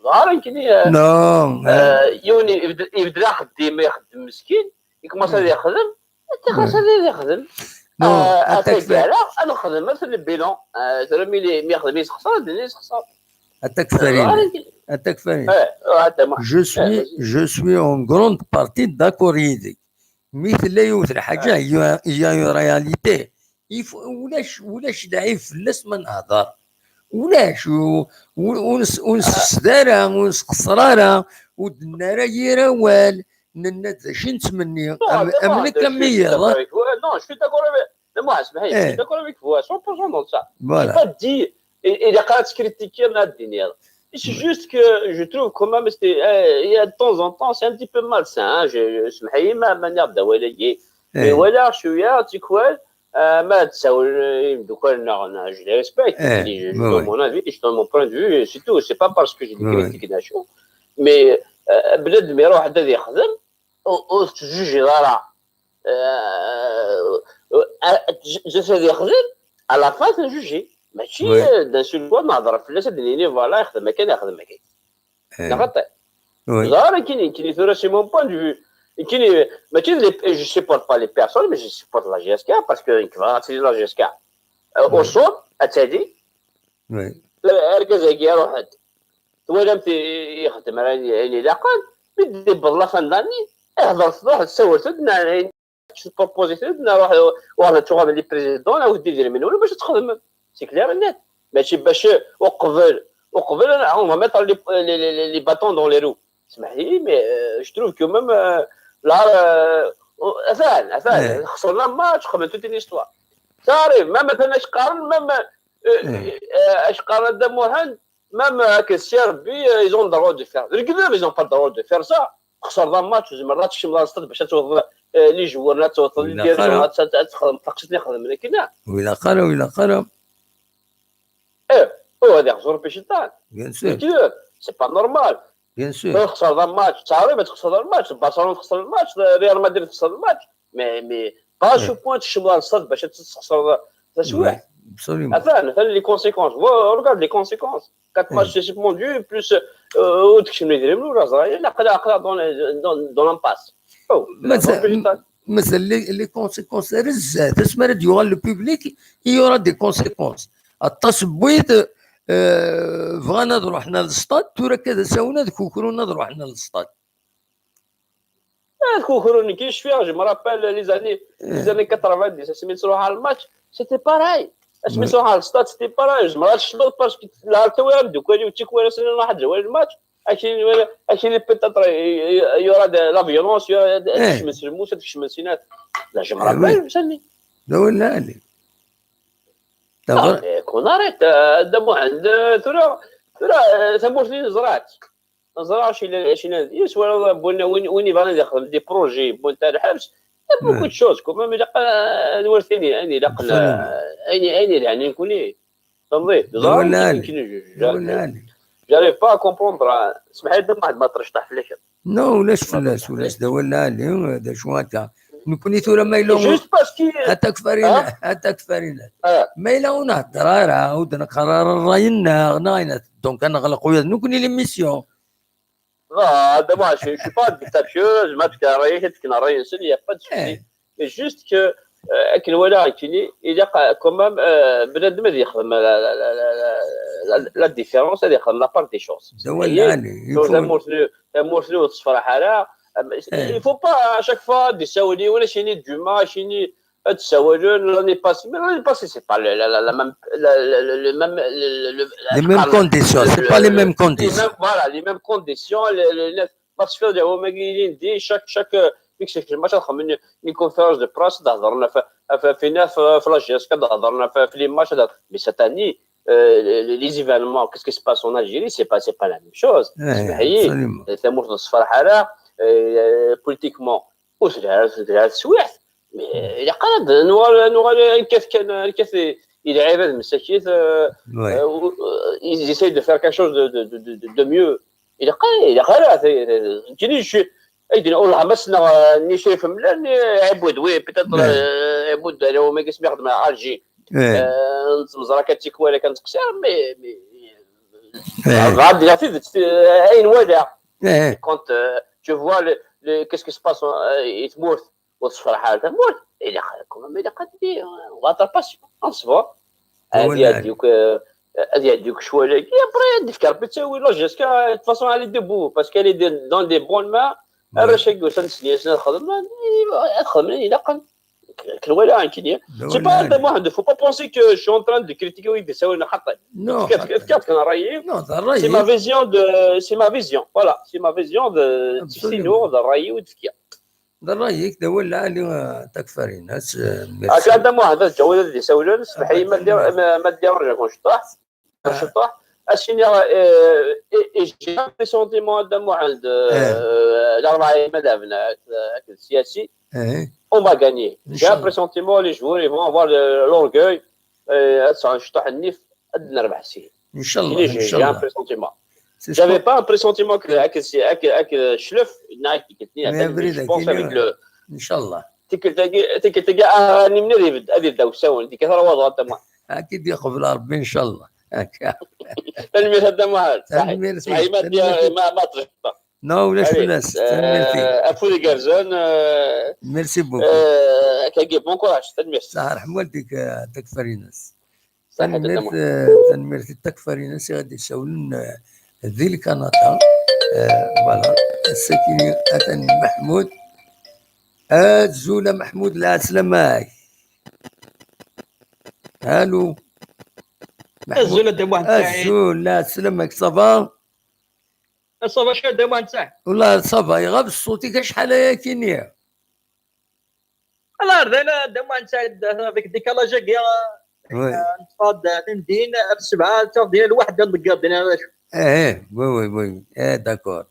ظهر يمكن, euh, Non, euh, يوني يبدا, يبدا خديم, يخدم مسكين, يكمل يخدم, تيغرتا يخدم. Non, آه، attaque أتاك على أنا خدم مثل البيلون. آه، ترى مي لي مي يخدم يسخسر الدنيا يسخسر. Attaque Farine. Attaque Farine. ايه هذا ما Je suis, je suis en grande partie d'accord avec. Mais il y a une réalité. Il faut, ولاش, ولاش داعي فلاس ما نهضر. ولاش, و-, و-, ونس-, ونسفسد ara, ونسقصر ara, ودنا ara يراوال, ننا ذا شي نتمني. أم-, أمنك أمي يلا. Non, je suis d'accord avec, non, moi, je suis d'accord avec vous à cent pour cent dans ça. Voilà. Pas dit, il a pas critiqué la dernière. C'est juste que je trouve quand même, c'était, euh, il y a de temps en temps, c'est un petit peu malsain. Hein. Je, je, je, mais voilà, je suis là, tu crois, euh, ما تساوي يمدوك نغنى, je les respecte. Eh, Je, je oui, donne oui. Mon avis, je donne mon point de vue, et c'est tout. C'est pas parce que j'ai des Oui, oui. critiques ناشو, mais euh, بنادم يروح حدا يخدم, و تجوجي راه, آه, آه, تجوجي يخدم, à la fin تجوجي. ماشي, Oui. آه, d'un seul coup نهضر فلاس, هاد نيني, voilà, يخدم كان, يخدم كان. Eh, نغطي. oui. زهر كاين, كاين ثورة, c'est mon point de vue. كاين, ماشي les, je supporte pas les personnes, mais je supporte la G S K parce que كيف غاتسالي la G S K. آه, Oui. وصول, اتادي, Oui. اركز هيك يروح. توالم يخدم راني عيني لاقل. Mi d-yewweḍ la fin d'année, ihḍer tṛuḥ tsawelt-d, neɣ tproposit-d, neɣ ruḥ, war la tuɣal li président, awit-d idrimen-nwen bac ad txedmem. C'est clair et net. Mačči bac uqbel, uqbel, on va mettre les, les, les, les bâtons dans les roues. Smeḥ-iyi, mais euh, je trouve que même euh, là, euh, atan, atan, xesren match, xedmen toute une histoire. Ça arrive, même atan acu qqaren, même euh, euh, acu qqaren Dda Muḥend, même euh, avec Serbie, euh, ils ont le droit de faire. Ils n'ont pas le droit de faire ça. Xesreḍ match, tzemreḍ ad tekcmeḍ ar stade bac ad tewteḍ euh, les joueurs, ad tewteḍ les dirigeants, ad txedmeḍ taqsiṭ-nni xedmen akken. Ur ilaq ara, ur ilaq ara. Eh, oh, ad iɣẓer Pichitan. Bien sûr. C'est pas normal. Bien sûr. Txesreḍ match, ttɛerriḍ ad txesreḍ match, Barcelone txesreḍ match, Real Madrid txesreḍ match. Mais, mais pas à ce point tekcmeḍ ar stade bac ad txesreḍ taswiɛt. Absolument. Atan, atan les conséquences. Regarde les conséquences. Quatre matchs suspendus, plus euh, ur tekcem idrimen ur aẓra. Aql-aɣ dans l'impasse. Mazal les conséquences ar zdat, asmi ara d-yuɣal le public, il y aura des conséquences. Aṭas n wid bɣan ad ruḥen ar stade, tura akka d asawen ad kukrun ad ruḥen ar stade. Ad kukrun, nekk cfiɣ, je me rappelle les années, les années quatre-vingt-dix, asmi nettruḥ ar le match, c'était pareil. Asmi nettruḥ ar le stade, c'était pareil. Zemreɣ ad kecmeɣ parce que la tawiɣ amdukal-iw d tikwal ass-nni nruḥ ad nwali le match. Akini, akini peut-être il y aura de la violence, il y aura de kecmen s lmus, ad kecmen sinat. La, je me rappelle, sani. D awal lɛali. Qu'on arrête, Dda Muḥend, tura, tura, tamurt-nni neẓra-tt. Neẓra acu yellan, acu yellan. Yes, wala win, win yebɣan ad yexdem des projets, wwin-t ar lḥebs. Il y a beaucoup de choses, quand même, ilaq ad nwali ayen ilaqen, ayen, ayen yelhan i nekkni. J'arrive pas à comprendre. Smeḥ-iyi, Dda Muḥend, ma ṭṭrejṭaḥ fell-ak. Non, ulac fell-as, ulac, d awal lɛali, d acu akka. Nekkni tura ma yella juste parce que a takfarinat, a takfarinat. Ma yella ur nhedder ara, ur d-neqqar ara ṛṛay-nneɣ, neɣ ayen, donc ad neɣleq ula d nekkni l'émission. Non, Dda Muḥend, je, je suis pas dictature, ma tefka ṛṛay-ik, ad fken ṛṛay-nsen, il y a pas de souci. Mais juste que akken walaɣ nekkini, ilaq quand même bnadem ad yexdem la différence, ad yexdem la part des choses. D awal lɛali. Tamurt-nni ur tessefraḥ ara. Il faut pas à chaque fois ad d-isawel yiwen, ad s-yini Duma, ad s-yini ad d-sawalen l'année passée. Mais l'année passée, c'est pas le, la, la, la même, la, la, le, le même, le, le, les mêmes conditions, c'est pas les mêmes conditions. Voilà, les mêmes conditions. Ma tecfiḍ lehwa-agi ilindi, chaque, chaque, mi yekcem lmač ad xedmen une conférence de presse, ad hedren ɣef, ɣef, ɣef, ɣef la gestion, ad hedren ɣef, ɣef les matchs, ad hedren. Mais cette année, euh, les, les événements, qu'est-ce qui se passe en Algérie, c'est pas, c'est pas la même chose. Smeḥ-iyi, tamurt ur tessefraḥ ara, euh, politiquement, ur telha, ur telha teswiɛt. Mais ilaq ad nuɣal, nuɣal ad nekkat kan, ad nekkat i lɛibad msakit, euh, euh, ils essayent de faire quelque chose de, de, de, de, de mieux. Ilaq, ilaq ara, nekkini, ayen ur lhamas neɣ nni Crif Mlan, Ɛibud, oui, peut-être Ɛibud, ala wamagi asmi xedmeɣ Alger. Neẓra kan tikwal kan teqsir, mais, mais, bɣiɣ ad d-iniɣ tidet, ayen walaɣ. Quand euh, tu vois le, le, qu'est-ce qui se passe euh, i tmurt, ur tessefraḥ ara tamurt, ilaq, quand même, ilaq ad d-, on va être patient, on se voit. Ad iɛeddi akk, ad iɛeddi akk ccwal-agi, après ad d-yefk Rebbi ttawil, la gestion, de toute façon, elle est debout, parce qu'elle est dans des bonnes mains. Arrac-agi usan-d snin-asen ad xedmen, ad xedmen ilaqen. Akken walaɣ nekkini. C'est pas Dda Muḥend, faut pas penser que je suis en train de critiquer wid d-isawlen xaṭi. Fkiɣ-d kan ṛṛay-iw. C'est ma vision de, c'est ma vision. Voilà, c'est ma vision de, d tikti-inu, d ṛṛay-iw i d-fkiɣ. D ṛṛay-ik, d awal lɛali, a Takfarinas. Akka Dda Muḥend, ad ǧǧeɣ wid ad d-isawlen, smeḥ-iyi ma ddiɣ, ma, ma ddiɣ, je suis pas Cṭuḥ, ad s-iniɣ, euh, et, et j'ai un pressentiment, Dda Muḥend, euh, l'Arbaɛa Imadaben, euh, akked Siyasi, on va gagner. J'ai un pressentiment, les joueurs, ils vont avoir le, l'orgueil, euh, ad sɛun cṭuḥ nnif, ad nerbeḥ syin. Inchallah, j'ai un pressentiment. J'avais pas un pressentiment que, que, que, que Chlef, je pense avec le, Inchallah. Tikkelt-agi, tikkelt-agi, aɣanim-nni ad ibedd, ad ibedd usawen, tikkelt ara waḍeɣ tama. Ad k-id-iqbel Rebbi, inchallah. Tanemmirt a Dda Muḥend. Tanemmirt. Ma, ma, ma, ma ṭṭfeɣ. Non, ulac fell-as. Tanemmirt. Afud igerrzen. Merci beaucoup. Akkagi, bon courage. Tanemmirt. Ṣaḥ ṛṛeḥma waldik, a Takfarinas. Tanemmirt, tanemmirt i Takfarinas i ɣ-d-isawlen di Lkanada. Voilà. Ass-agi atan Maḥmud. Azul a Maḥmud, lɛeslama-k. Allô. Maḥmud. Azul a Dda Muḥend Saɛid. Azul, lɛeslama-k, ça va? Ça va, cad a Muḥend Saɛid. Wallah, ça va, iɣab ṣṣut-ik acḥal ayagi-nni. Ala, ar d ala, Dda Muḥend Saɛid, avec décalage-agi, oui, euh, neṭṭef-d timdin, ar ssebɛa, ad tafeḍ din lwaḥda n deg din, ara acu. Eh, oui, oui, oui. Eh, d'accord.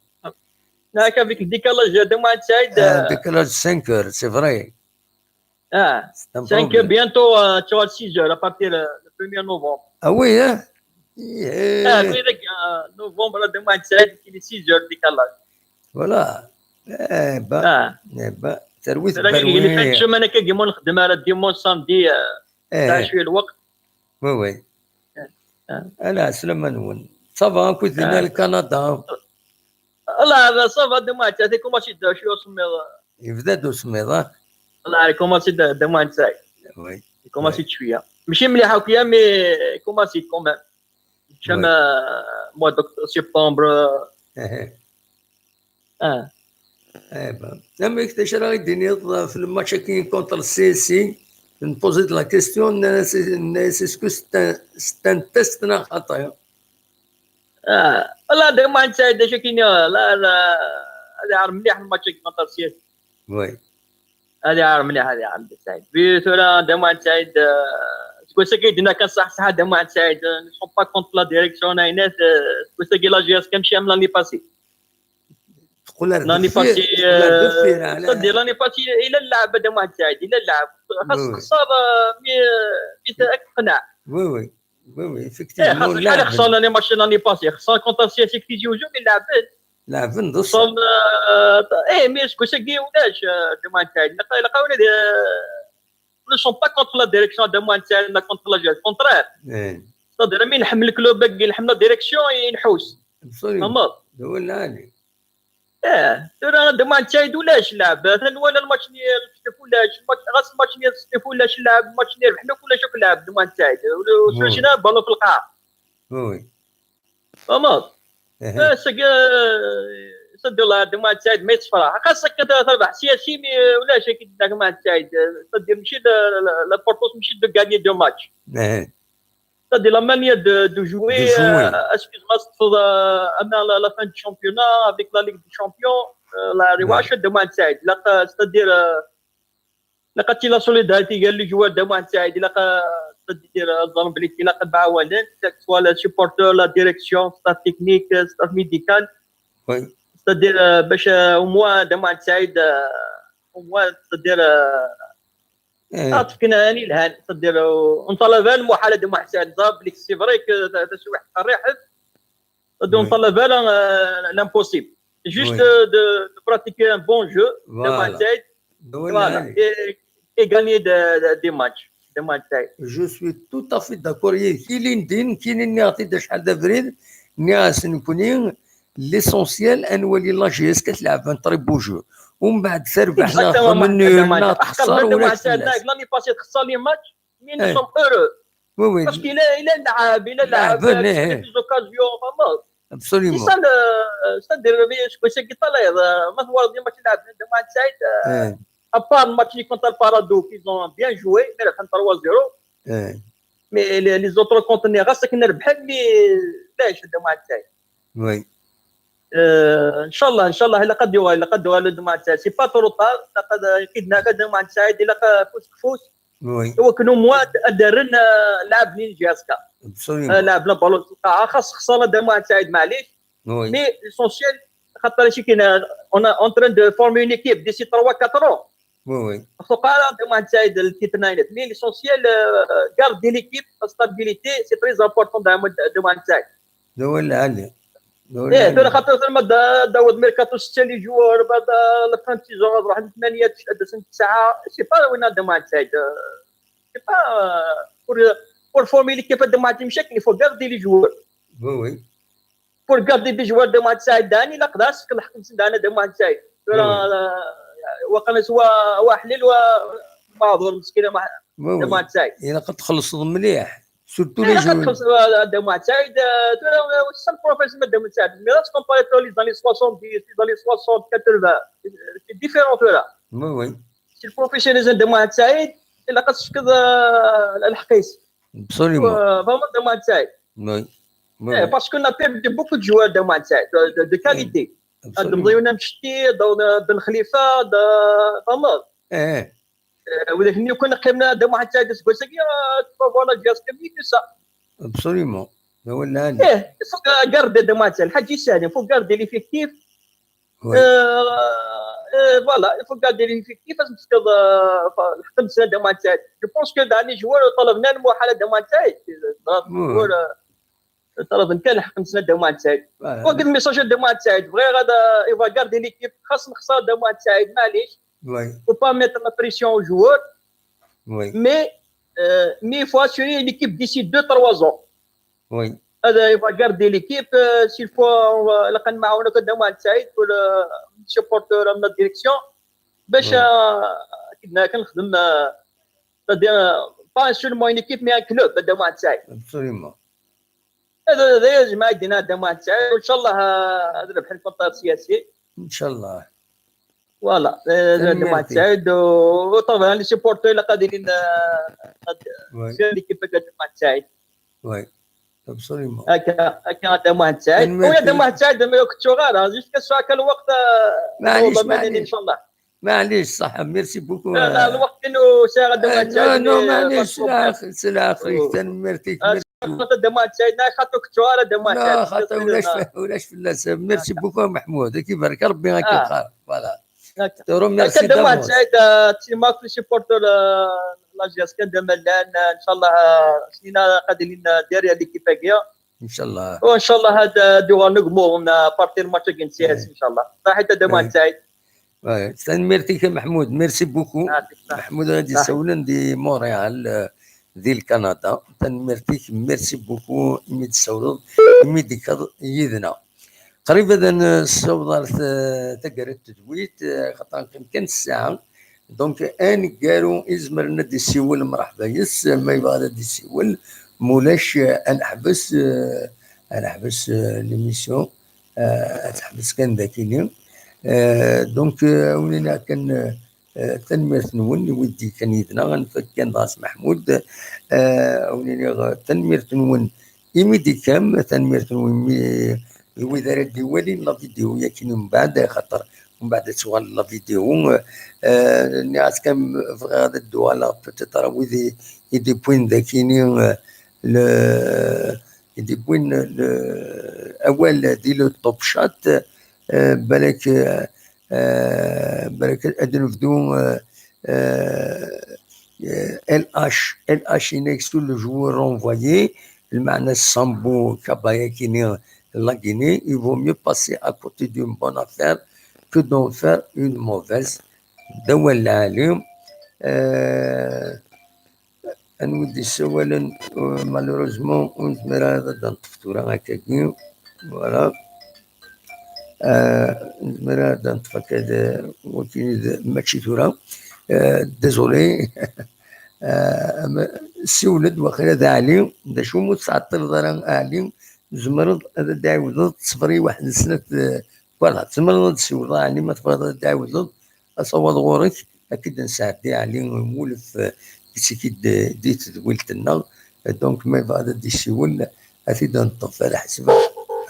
Nekk avec le décalage, Dda Muḥend Saɛid, euh, euh, décalage cinq heures, c'est vrai. Ah, c'est un cinq heures, problème. Bientôt, euh, tu auras six heures à partir, euh, le premier novembre. Ah oui, hein? Eh. Ah, oui, avec, euh, novembre, Dda Muḥend Saɛid, il est six heures de décalage. Voilà. Eh ben, ah, eh ben, terwit berwin. Fin de semaine, akka, ma nexdem ara dimanche, samedi, euh, eh, tesɛa cwiya lweqt. Oui, oui. Eh, eh. Ala, sslam-nwen. Ça va, akk dinna, ah, le Canada? Ala, ça va, Dda Muḥend Saɛid, commence-d cwiya usemmiḍ. Yebda-d usemmiḍ, ah? Ala, commence-d, Dda Muḥend Saɛid. Oui. Commence-d cwiya. Mačči mliḥ akk, ya, mais commence-d quand même. Comme, ouais, euh, mois d'octobre, septembre. Eh, eh. Ah. Eh ben, amek, d acu ara yi-d-tiniḍ, euh, ɣef le match-agi contre le C S I? Npozi-d la question, nnan-as, nnan-as, est-ce que c'est un, c'est un test neɣ xaṭi? Ah, والله Dda Muḥend Saɛid, d acu akken, la, la, ad iɛer mliḥ le match-agi contre le C S I. Oui. Ad iɛer mliḥ, ad iɛer Dda Saɛid. Puis tura Dda Muḥend Saɛid, euh, seg wass-agi i d-yenna kan ṣaḥ, ṣaḥ Dda Muḥend Saɛid, euh, ne sont pas contre la direction, ayennat, euh, seg wass-agi la J S K mačči am l'année passée. Teqqel ar deffir, l'année passée, teqqel ar deffir, euh, c'est-à-dire l'année passée, yella lɛeb Dda Muḥend Saɛid, yella lɛeb. Xas, oui, oui, texṣer, euh, mi, euh, mi t-, ad k-teqneɛ. Oui, oui. Oui, oui, eh, effectivement, xas acḥal i xesren les matchs l'année passée, xesren contre C S I Tizi Ouzou, mais lɛeben. Lɛeben, d ṣṣeḥ. Xesren, euh, eh, mais seg wass-agi ulac, euh, Dda Muḥend Saɛid. Ilaq, ilaq ad, euh, ne sont pas contre la direction Dda Muḥend Saɛid, neɣ contre la J S K, au contraire. Eh. C'est-à-dire, mi nḥemmel club-agi, nḥemmel la direction, i nḥus. Absolument. Tfehmeḍ? D awal lɛali. Eh, tura Dda Muḥend Saɛid ulac lɛeb. Atan nwala lmatch-nni Leftif ulac, lmatch, ɣas lmatch-nni Leftif ulac lɛeb, lmatch-nni rebḥen akk ulac akk lɛeb Dda Muḥend Saɛid. Ur, ur, oui, srac ara balon fi lqaɛa. Oui, oui. Tfehmeḍ? Eh. Eh, seg, eh, c'est-à-dire Dda Muḥend Saɛid ma yettefraḥ. Xas akken terbeḥ C S I, mais ulac akken Dda Muḥend Saɛid. C'est-à-dire mačči la, la, l'importance mačči de gagner deux matchs. Eh. C'est-à-dire la manière de, de jouer, de jouer, euh, excuse-moi, c'est-à-dire, euh, la, la fin du championnat avec la Ligue des Champions, euh, la revanche, ouais, Dda Muḥend Saɛid. Ilaq, euh, c'est-à-dire, euh, ilaq ad tili la solidarité gar les joueurs Dda Muḥend Saɛid. Ilaq, euh, c'est-à-dire, euh, ad ẓren belli ilaq ad ɛawanen, que ce soit les supporters, la direction, staff technique, euh, staff médical. Oui. C'est-à-dire, euh, باش, euh, au moins Dda Muḥend Saɛid, euh, au moins, c'est-à-dire, euh, eh, ad fken ayen yelhan, c'est-à-dire, euh, nṭalab lmuḥal a Dda Muḥend Saɛid, ẓer belli c'est vrai que ta-, taswiɛt qerriḥet, c'est-à-dire, oui, nṭalab, euh, l'impossible. Juste, oui, euh, de, de pratiquer un bon jeu, Dda Muḥend Saɛid. Voilà. Voilà. Et, et gagner de, de, des matchs, Dda Muḥend Saɛid. Je suis tout à fait d'accord yid-k. Ilindi, nekkini nniɣ-t-id acḥal d abrid, nniɣ-as nekkni, l'essentiel, ad nwali la J S K tleɛb un très beau jeu. Umbeɛd terbeḥ neɣ, exactement, txemmem, Dda Muḥend, neɣ txesser, ulac fell-as. L'année passée, txesser les matchs, mais nous sommes heureux. Oui, oui. Parce qu'il a, il a lɛeb, il a lɛeb, il a des occasions, vraiment. Absolument. C'est ça le, c'est-à-dire, mais je pense que tout à l'heure, euh, ma twalaḍ les matchs i lɛeb Dda Muḥend Saɛid, euh, à part le match contre le Paradou, qu'ils ont bien joué, mais rebḥen trois zéro. Mais les, les autres contre, ɣas akken rebḥen, mais ulac Dda Muḥend Saɛid. Oui. Euh, nchallah, nchallah, ilaq ad yuɣal, ilaq ad yuɣal Dda Muḥend Saɛid. C'est pas trop tard, ilaq ad, ilaq ad, Dda Muḥend Saɛid, ilaq afus deg ufus. Oui. Iwakken au moins ad d-rren, euh, lɛeb-nni n J S K. Absolument. Euh, lɛeb la balon fi lqaɛa, xas xesren Dda Muḥend Saɛid, maɛlic. Oui. Mais l'essentiel, xaṭer acu kan, euh, on est en train de former une équipe d'ici trois, quatre ans. Oui, oui. Ur txuq ara Dda Muḥend Saɛid le titre-nni. Mais l'essentiel, euh, garder l'équipe, la stabilité, c'est très important, Dda Muḥend, Dda Muḥend Saɛid. D awal lɛali. D awal lɛali. Eh, tura xaṭer ma d-, d-, d-, mercato, setta les joueurs, بعد la fin de saison, ad ruḥen tmanya, ad d-asen tesɛa. C'est pas win Dda Muḥend Saɛid, euh, c'est pas, euh, pour, pour former l'équipe Dda Muḥend Saɛid, il faut garder les joueurs. Oui, oui. Pour garder des joueurs Dda Muḥend Saɛid, dani ilaq ad as-fken lḥeqq-nsen dani Dda Muḥend Saɛid. Tura, oui, euh, waqila swa wa ḥlil wa maɛḍur, meskin, ma-, oui, Dda Muḥend Saɛid. Ilaq ad txellṣeḍ mliḥ. Surtout les jeunes. Dda Muḥ Saɛid, tura c'est le professionnel, Dda Muḥ Saɛid. Mais là, tu compares les années soixante-dix, les années soixante, quatre-vingts. C'est différent, tura. Oui, oui. C'est le professionnalisme, Dda Muḥ Saɛid. Il a casqué le Haqqis. Absolument. Vraiment, Dda Muḥ Saɛid. Oui. Oui, oui. Parce qu'on a perdu beaucoup de joueurs, Dda Muḥ Saɛid, de, de qualité. Absolument. Amchti, Ben Khalifa, فهمت. Eh. Widak-nni kan qqimen, Dda Muḥ Saɛid, aseggas-agi, tu peux voir la diaspora, tout ça. Absolument. Eh, il faut garder, Dda Muḥ Saɛid, الحاجة سهلة, il faut garder l'effectif. Oui. Voilà, il faut garder l'effectif, parce que, euh, الحق نسى Dda Muḥ Saɛid. Je pense que les joueurs طلبنا المحالة Dda Muḥ Saɛid. Joueurs, euh, طلب كان الحق نسى Dda Muḥ Saɛid. Voilà. وقد message Dda Muḥ Saɛid. Vrai, هذا, il va garder l'équipe. خاص نخسر Dda Muḥ Saɛid, معليش. Oui. Faut pas mettre la pression aux joueurs. Oui. Mais, euh, mais il faut assurer l'équipe d'ici deux, trois ans. Oui. هذا, il va garder l'équipe, euh, s'il faut, on va, لقد معاونة Dda Muḥ Saɛid, pour le supporter, la direction. باش, euh, كنا كنخدم, euh, c'est-à-dire, euh, pas seulement une équipe, mais un club, Dda Muḥ Saɛid. Absolument. هذا, هذا يا جماعة دينا Dda Muḥ Saɛid, وإن شاء الله, euh, هذا ربح القطاع السياسي. إن شاء الله. Voilà, euh, Dda Muḥ Saɛid, وطبعا les supporters اللي قادرين, euh, في l'équipe تاع Dda Muḥ Saɛid. Oui, absolument. هكا, هكا Dda Muḥ Saɛid. ويا Dda Muḥ Saɛid, ما كنت شغال, jusqu'à هكا الوقت, آه, معليش, معليش. إن شاء الله. معليش, صح, merci beaucoup. لا, لا, الوقت كانوا ساعة Dda Muḥ Saɛid. Non, معليش, لا, أخي, لا, أخي, تنميرتك. Dda Muḥ Saɛid, لا, خاطر كنت شغال Dda Muḥ Saɛid. لا, خاطر ولاش, ولاش في اللاسة. Merci beaucoup, محمود. كي بارك ربي, هاكي بخير. Voilà. Te remercie d'avance. هكا Dda Muḥ Saɛid, آه, تيماك في supporter, آه, la G S K, Dda Mallan, آه, إن شاء الله, آه, سنينا قادرين, آه, derrière l'équipe هاكيا. إن شاء الله. وإن شاء الله هاد, آه, دوغا نقمو, آه, partir match كنسياس إن شاء الله. صحيت Dda Muḥ Saɛid. Tanemmirt-ik a Meḥmud, merci beaucoup. Meḥmud ad d-isawlen di Montréal, euh, di Lkanada. Tanemmirt-ik, merci beaucoup imi d-tessawleḍ, imi d-tekkeḍ yid-neɣ. Qrib ad nessaweḍ ar t-, taggara n tedwilt, eh, xaṭer neqqim kan ssaɛa. Donc, aneggaru izemren ad d-isiwel, mreḥba yes, ma yebɣa ad d-isiwel, mulac, eh, ad neḥbes, eh, ad neḥbes, eh, l'émission, eh, ad teḥbes kan dakini. Eh, donc, eh, win kan, eh, Eh, tanemmirt-nwen i wid d-yekkan yid-neɣ, ad nfak kan dɣa s Meḥmud. Eh, ad wen-iniɣ, eh, tanemmirt-nwen imi d-tekkam, tanemmirt-nwen imi, i wid ara d-iwalin la vidéo-yagi mbeɛd, axaṭer mbeɛd ad tuɣal la vidéo. Eh, nniɣ-as kan bɣiɣ ad d-uɣaleɣ peut-être wid i, i d-iwwin dakini, eh, le, i d-iwwin le, awal di le top chat, eh, balak, eh, Eh, balak ad nebdu, eh, eh, L H, L H yenna-k sur le joueur renvoyé, lmeɛna Sambo Kabaya-kini, la Guinée, il vaut mieux passer à côté d'une bonne affaire que d'en faire une mauvaise. D awal lɛali. Eh, Anwa i d-yessawalen, euh, malheureusement, ur nezmir ara ad d-neṭṭef tura akkagi. Voilà. Euh, ur nezmir ara ad d-neṭṭef akka d, wagi d, mačči tura. Euh, désolé. Euh, ma, siwel-d waqila d Ɛli. D acu ur tettɛeṭṭileḍ ara a Ɛli? Tzemreḍ ad d-tɛiwdeḍ ṣṣber i waḥed n snat, euh, voilà, tzemreḍ ad d-tessiwleḍ a Ɛli ma tebɣiḍ ad d-tɛiwdeḍ. Asawaḍ ɣur-k, ad k-id-nesɛeddi Ɛli Mulef, eh, i tt-ik-id di tedwilt-nneɣ. Donc, ma yebɣa ad d-isiwel, ad t-id-neṭṭef, ala ḥseb.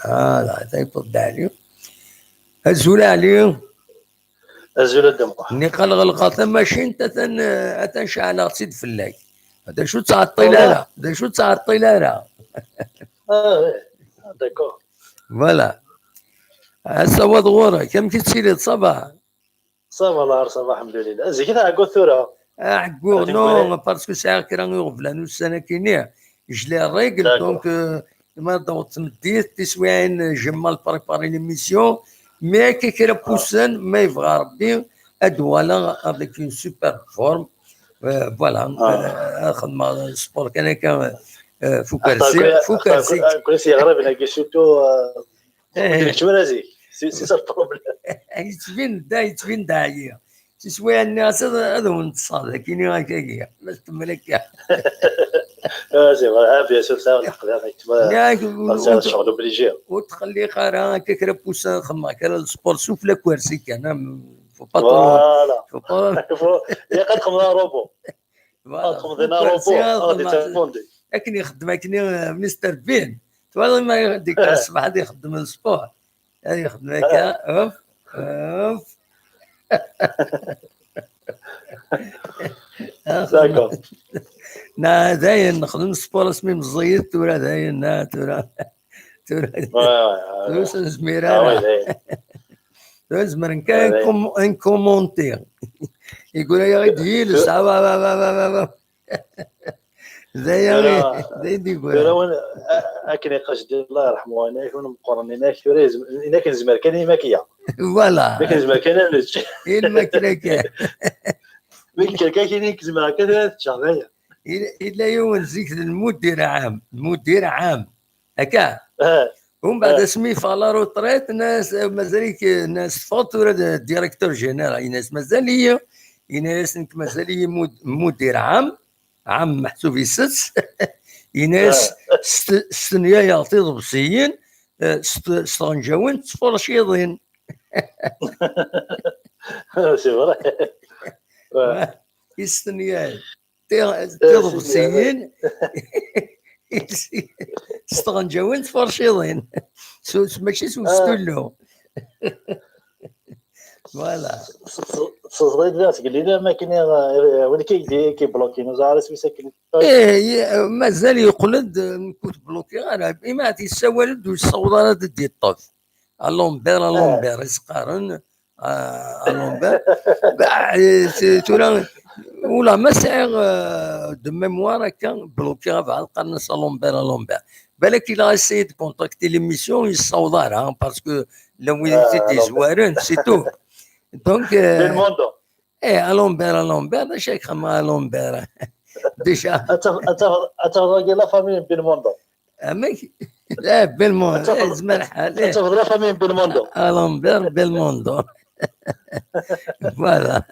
Ah, la, da yewweḍ-d Ɛli. Azul Ɛli. Azul a Dda Muḥ. Niqal ɣelqeɣ tamacint, atan, eh, atan ceɛleɣ-tt-id fell-ak. D acu ttɛeṭṭil ara, d acu ttɛeṭṭil ara. Ah, eh, d'accord. Voilà. Asawaḍ ɣur-k, amek i tettiliḍ, ça va? Ça va, lɛer, ça va, alḥemdulillah. Zik i tɛegguḍ tura? Ɛegguɣ, non, parce que sɛiɣ kra iɣeblan ussan-agi-nni. Je les règle, donc, euh, ma d-taweḍ tmeddit, tiswiɛin, j'aime mal préparer l'émission, mais akka kra n wussan, ma yebɣa Rebbi, ad d-uɣaleɣ avec une superbe forme. Euh, voilà, euh, ad xedmeɣ sport kan akka, euh, f ukersi, f ukersi. Kul ass yeɣriben-agi, surtout, euh, Eh. Ur d-nekcem ara zik. C'est, c'est ça le problème. Yettbin-d, yettbin-d ɛyiɣ. Tiswiɛin-nni as ad, ad wen-ṭṭseɣ, d akini akkagi. Ma tkemmel akka. Ah, c'est vrai. Ah, bien sûr, ça, on a fait, tu vois, Yak, ça, c'est un genre obligé. Ur tqelliq ara akka kra n wussan xedmeɣ kra n sport, souffle akersi kan, hein, faut pas trop, Voilà. Faut pas. Il faut, il y a quatre mois robot. Voilà. Quatre mois robot. Ah, des secondes. Akken ixeddem akken, euh, Mister Bean. Twalaḍ ma dikka ṣṣbeḥ ad ixeddem sport. Ad ixeddem akka, hop, hop. D'accord. Na, dayen nexdem sport asmi meẓẓiyet, tura dayen, na, tura. Tura. Ouais, ouais, ouais. Tura ur nezmir Ah, ara. Ouais, dayen. Tura zemren kan ad com-, ad commenter. Yeggura-yaɣ-id yiles, ah, bah, bah. D aya, Tura, d ayen d tura yeggura. wan, a-, akken iqac di Allah yerḥem wanak, wan meqqren inak, tura yezm-, inak nezmer kan i lmakya. Voilà. Inak nezmer kan ad nečč. I lmakla kan. Mi yekker kan kini, nezmer kan ad teččeɣ, d aya. Il-, illa yiwen zik d lmudir ɛam, lmudir ɛam. Akka. Ah, Umbeɛd Ah. asmi yeffeɣ la retraite, nas, mazal-ik, nas teffɣeḍ tura d directeur général, inas mazal-iyi, ini-as nekk mazal-iyi mud-, mudir ɛam, ɛam meḥsub isett, ini-as Ah. st-, stenyayeɣ tiḍebsiyin, eh, st-, stenyayeɣ tiḍebsiyin. C'est vrai. Ouais. Istenyay ti-, tiḍebsiyin. Stenyayeɣ tiḍebsiyin. S-, s-, mačči s ustullu. Voilà. Teẓriḍ d asgellid am akken i, win ki, ki blokin, ẓer isem-is akken. Eh, ye-, mazal yeqqel-d, eh, nekk ur t-blokiɣ ara. Imaɛt yessawal-d ur yessaweḍ ara ad d-yeṭṭef. À Lambert, à Lambert, i s-qqaren, eh, à Lambert. Bah, eh, c'est, tura, ula ma sɛiɣ, eh, de mémoire akka, blokiɣ abɛad, qqaren-as à Lambert, à Lambert. Balak il a essayé de contacter l'émission, ur yessaweḍ ara, hein, parce que la win i t-id-yezwaren, c'est tout. Donc, eh, Belmondo. Eh, à Lambert, à Lambert, d acu ay xedmeɣ à Lambert? Déjà. Ad taf-, ad taf-, ad tafeḍ wagi la famille n Belmondo. Amek? Eh, Belmondo, Ad tafeḍ, eh, zmer lḥal, ad eh. Tafeḍ la famille n Belmondo. À Lambert, Belmondo. Voilà.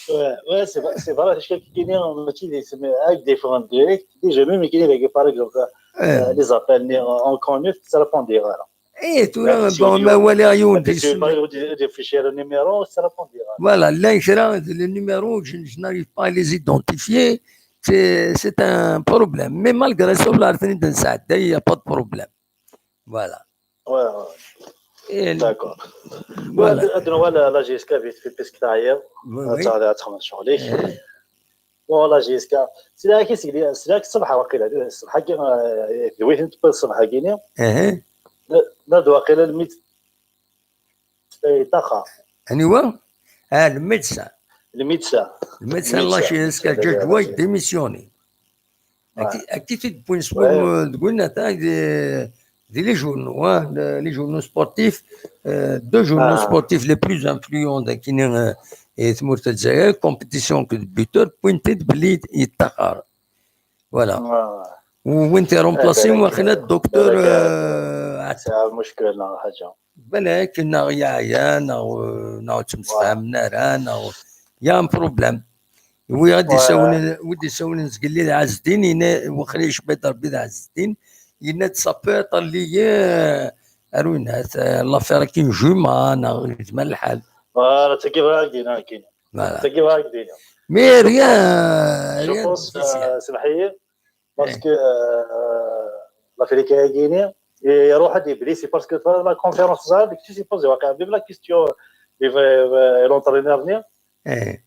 Ouais, ouais, c'est vrai, c'est vrai, acu kini, mačči d isem, ad d-yeffɣen direct, déjà même kini dagi, par exemple, Eh. euh, les appels-nni en, en connus, ur ttṛapondiɣ ara. Eh, tura, Même si bon, tu- ma waliɣ yiwen d Parce que isem. pas, ur d-, ur d-affiché le numéro, ur ttṛapondiɣ ara. Voilà, llan kra, le numéro, je, je n'arrive pas à les identifier, c'est, c'est un problème. Mais malgré ça, la retenue d'un sac, il n'y a pas de problème. Voilà. Ouais, ouais. Et D'accord. voilà. Ad, ad nwali la J S K vite fait, parce que t'as hier. Oui, Ad oui. tɛad, ad txedmeḍ ccɣel-ik. Eh. Bon, la J S K. C'est là qui c'est bien. C'est là que الصبح واقيلا. الصبح كي، آه، دويت انت الصبح كيني. Eh. لا، لا، واقيلا الميت. إيه، طاقة. Aniwa? Ah, le médecin. Le médecin. Le médecin, Le la médecin, J S K, c'est le Judge White, médecin. Démissionné. Ouais. Qui, qui fait le point Ouais. de Gwinnett, hein, des, des les journaux, hein, le- les journaux sportifs, euh, deux journaux Ah. Sportifs les plus influents de Guinée, euh, et Tmourta Dzaï, compétition que de buteur, pointé de Blid et Tahar. Voilà. Ouais. Ou وين t'es remplacé, Eh, ou بالك، بالك، docteur, بالك، euh, C'est un مشكل, non, حاجة. بالك إنه يعيا، إنه، إنه تمسفهم نارا، إنه، il y a un problème. Oui, غادي Ouais. يساون، ودي يساون زقلي عز الدين، ينا-، وخلي يشبه ضربي عز الدين، ينا تسابير طلي، آه، أروينات، آه، لافير كي نجوما، أنا غير زمان الحال. Voilà, c'est qui va dire, non, qui. Voilà. C'est qui va dire. Mais rien, Je rien de pense, spécial. euh, سمحية, parce Eh. que, euh, la Fédération Guinée, et يروح عند إبليس, parce que la conférence, ça, tu sais, posé, la question, et l'entraîneur, Eh.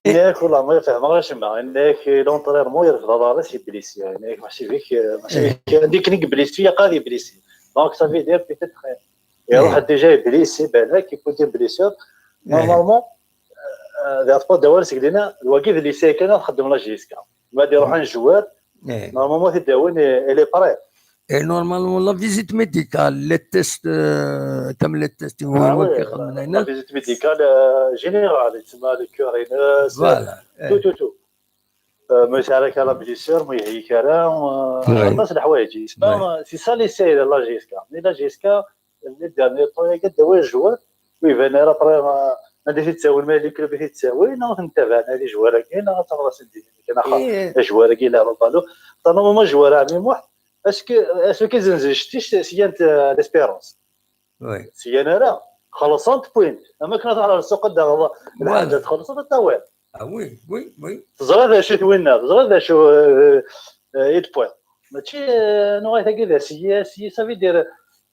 ياك والله ما يفهم غير شما، انك l'entraînement يرفض هذا سي بليسي، يعني ماشي بيك، ماشي بيك، عندك كنيك بليسي يا قاضي بليسي. Donc ça veut dire peut-être يروح déjà بليسي بالك يكون دير بليسيور. Normalement, آه، هذا الطول دوار سكدينا الواقف اللي ساكن نخدم لا جي اس كا. ما دير روح نجوار. Eh. Normalement تداون، il est prêt. Et normalement, la visite médicale, les tests, euh, comme les tests, Ah oui, كيخدم la هنا. Visite médicale, euh, générale, تسمى le cœur, euh, Voilà. tout, tout, tout. Euh, ما يسالك على blessure, ما يهيك على، euh, Ouais. خلاص الحوايج. C'est ça l'essai de la جي اس كا. Mais la جي اس كا, les derniers temps, il y a des joueurs, oui, venir après, euh, anda i t-id-ttawin, ma yella klub i t-id-ttawin, neɣ ad ten-ttabaɛen ad ijwar-agi, neɣ ad taɣeḍ-asen-d, kan axaṭer ajwar-agi ilɛeb balu. Ṭalama ma jwar ɛemmi Muḥ, est-ce que, est-ce que zzenzen ccettic sya n l'Espérance? Syan ara xellṣent point, am akken ad tṛuḥeḍ ɣer ssuq ad d-taɣeḍ lḥaǧa, txellṣeḍ ad tawiḍ. Ah oui, oui, oui. Teẓriḍ d acu-t winna, teẓriḍ d acu i d-tewwiḍ. Mačči nuɣal tagi d asyi, asyi, ça veut dire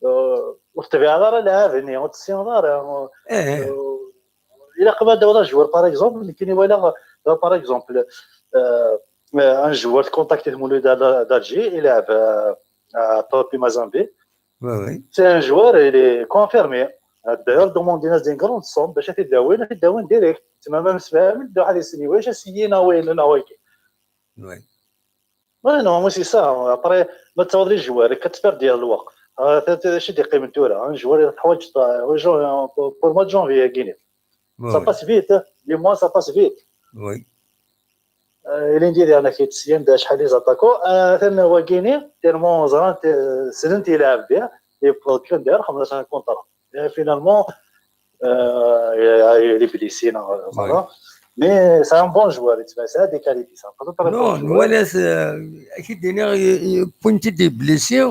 ur tettbiɛeḍ ara lɛab-nni, ur tessineḍ ara. Ilaq ma d-tawiḍ ajwar, par exemple, nekkini walaɣ, par exemple, un joueur de contact de Moulouda d'Alger, ilɛeb à Topi Mazembe. C'est un joueur, il est confirmé. D'ailleurs, demandé-as une grande somme باش ad t-id-awin, ad t-id-awin direct. Tma ma msefhamen, d waḥed yessen iwac asyi neɣ wayen neɣ wagi. Ouais, non, moi c'est ça. Après, ma tawiḍ les joueurs, ad tperdiḍ lweqt. Acu d-yeqqimen tura? Un joueur teḥwaǧ, pour moi, janvier-agi. Ça passe vite, hein. Dis-moi, ça passe vite. Oui. Ilindi diɣen ak-id syen d acḥal les attaquants. Atan wagini, tellement ẓrant, ssnent ilɛeb bien, yewweḍ kan diɣen xemsa contrat. Finalement, il est blessé, non, voilà. Mais c'est un bon joueur, il a des qualités. Non, nwala-t, ad k-id-iniɣ, point de blessé,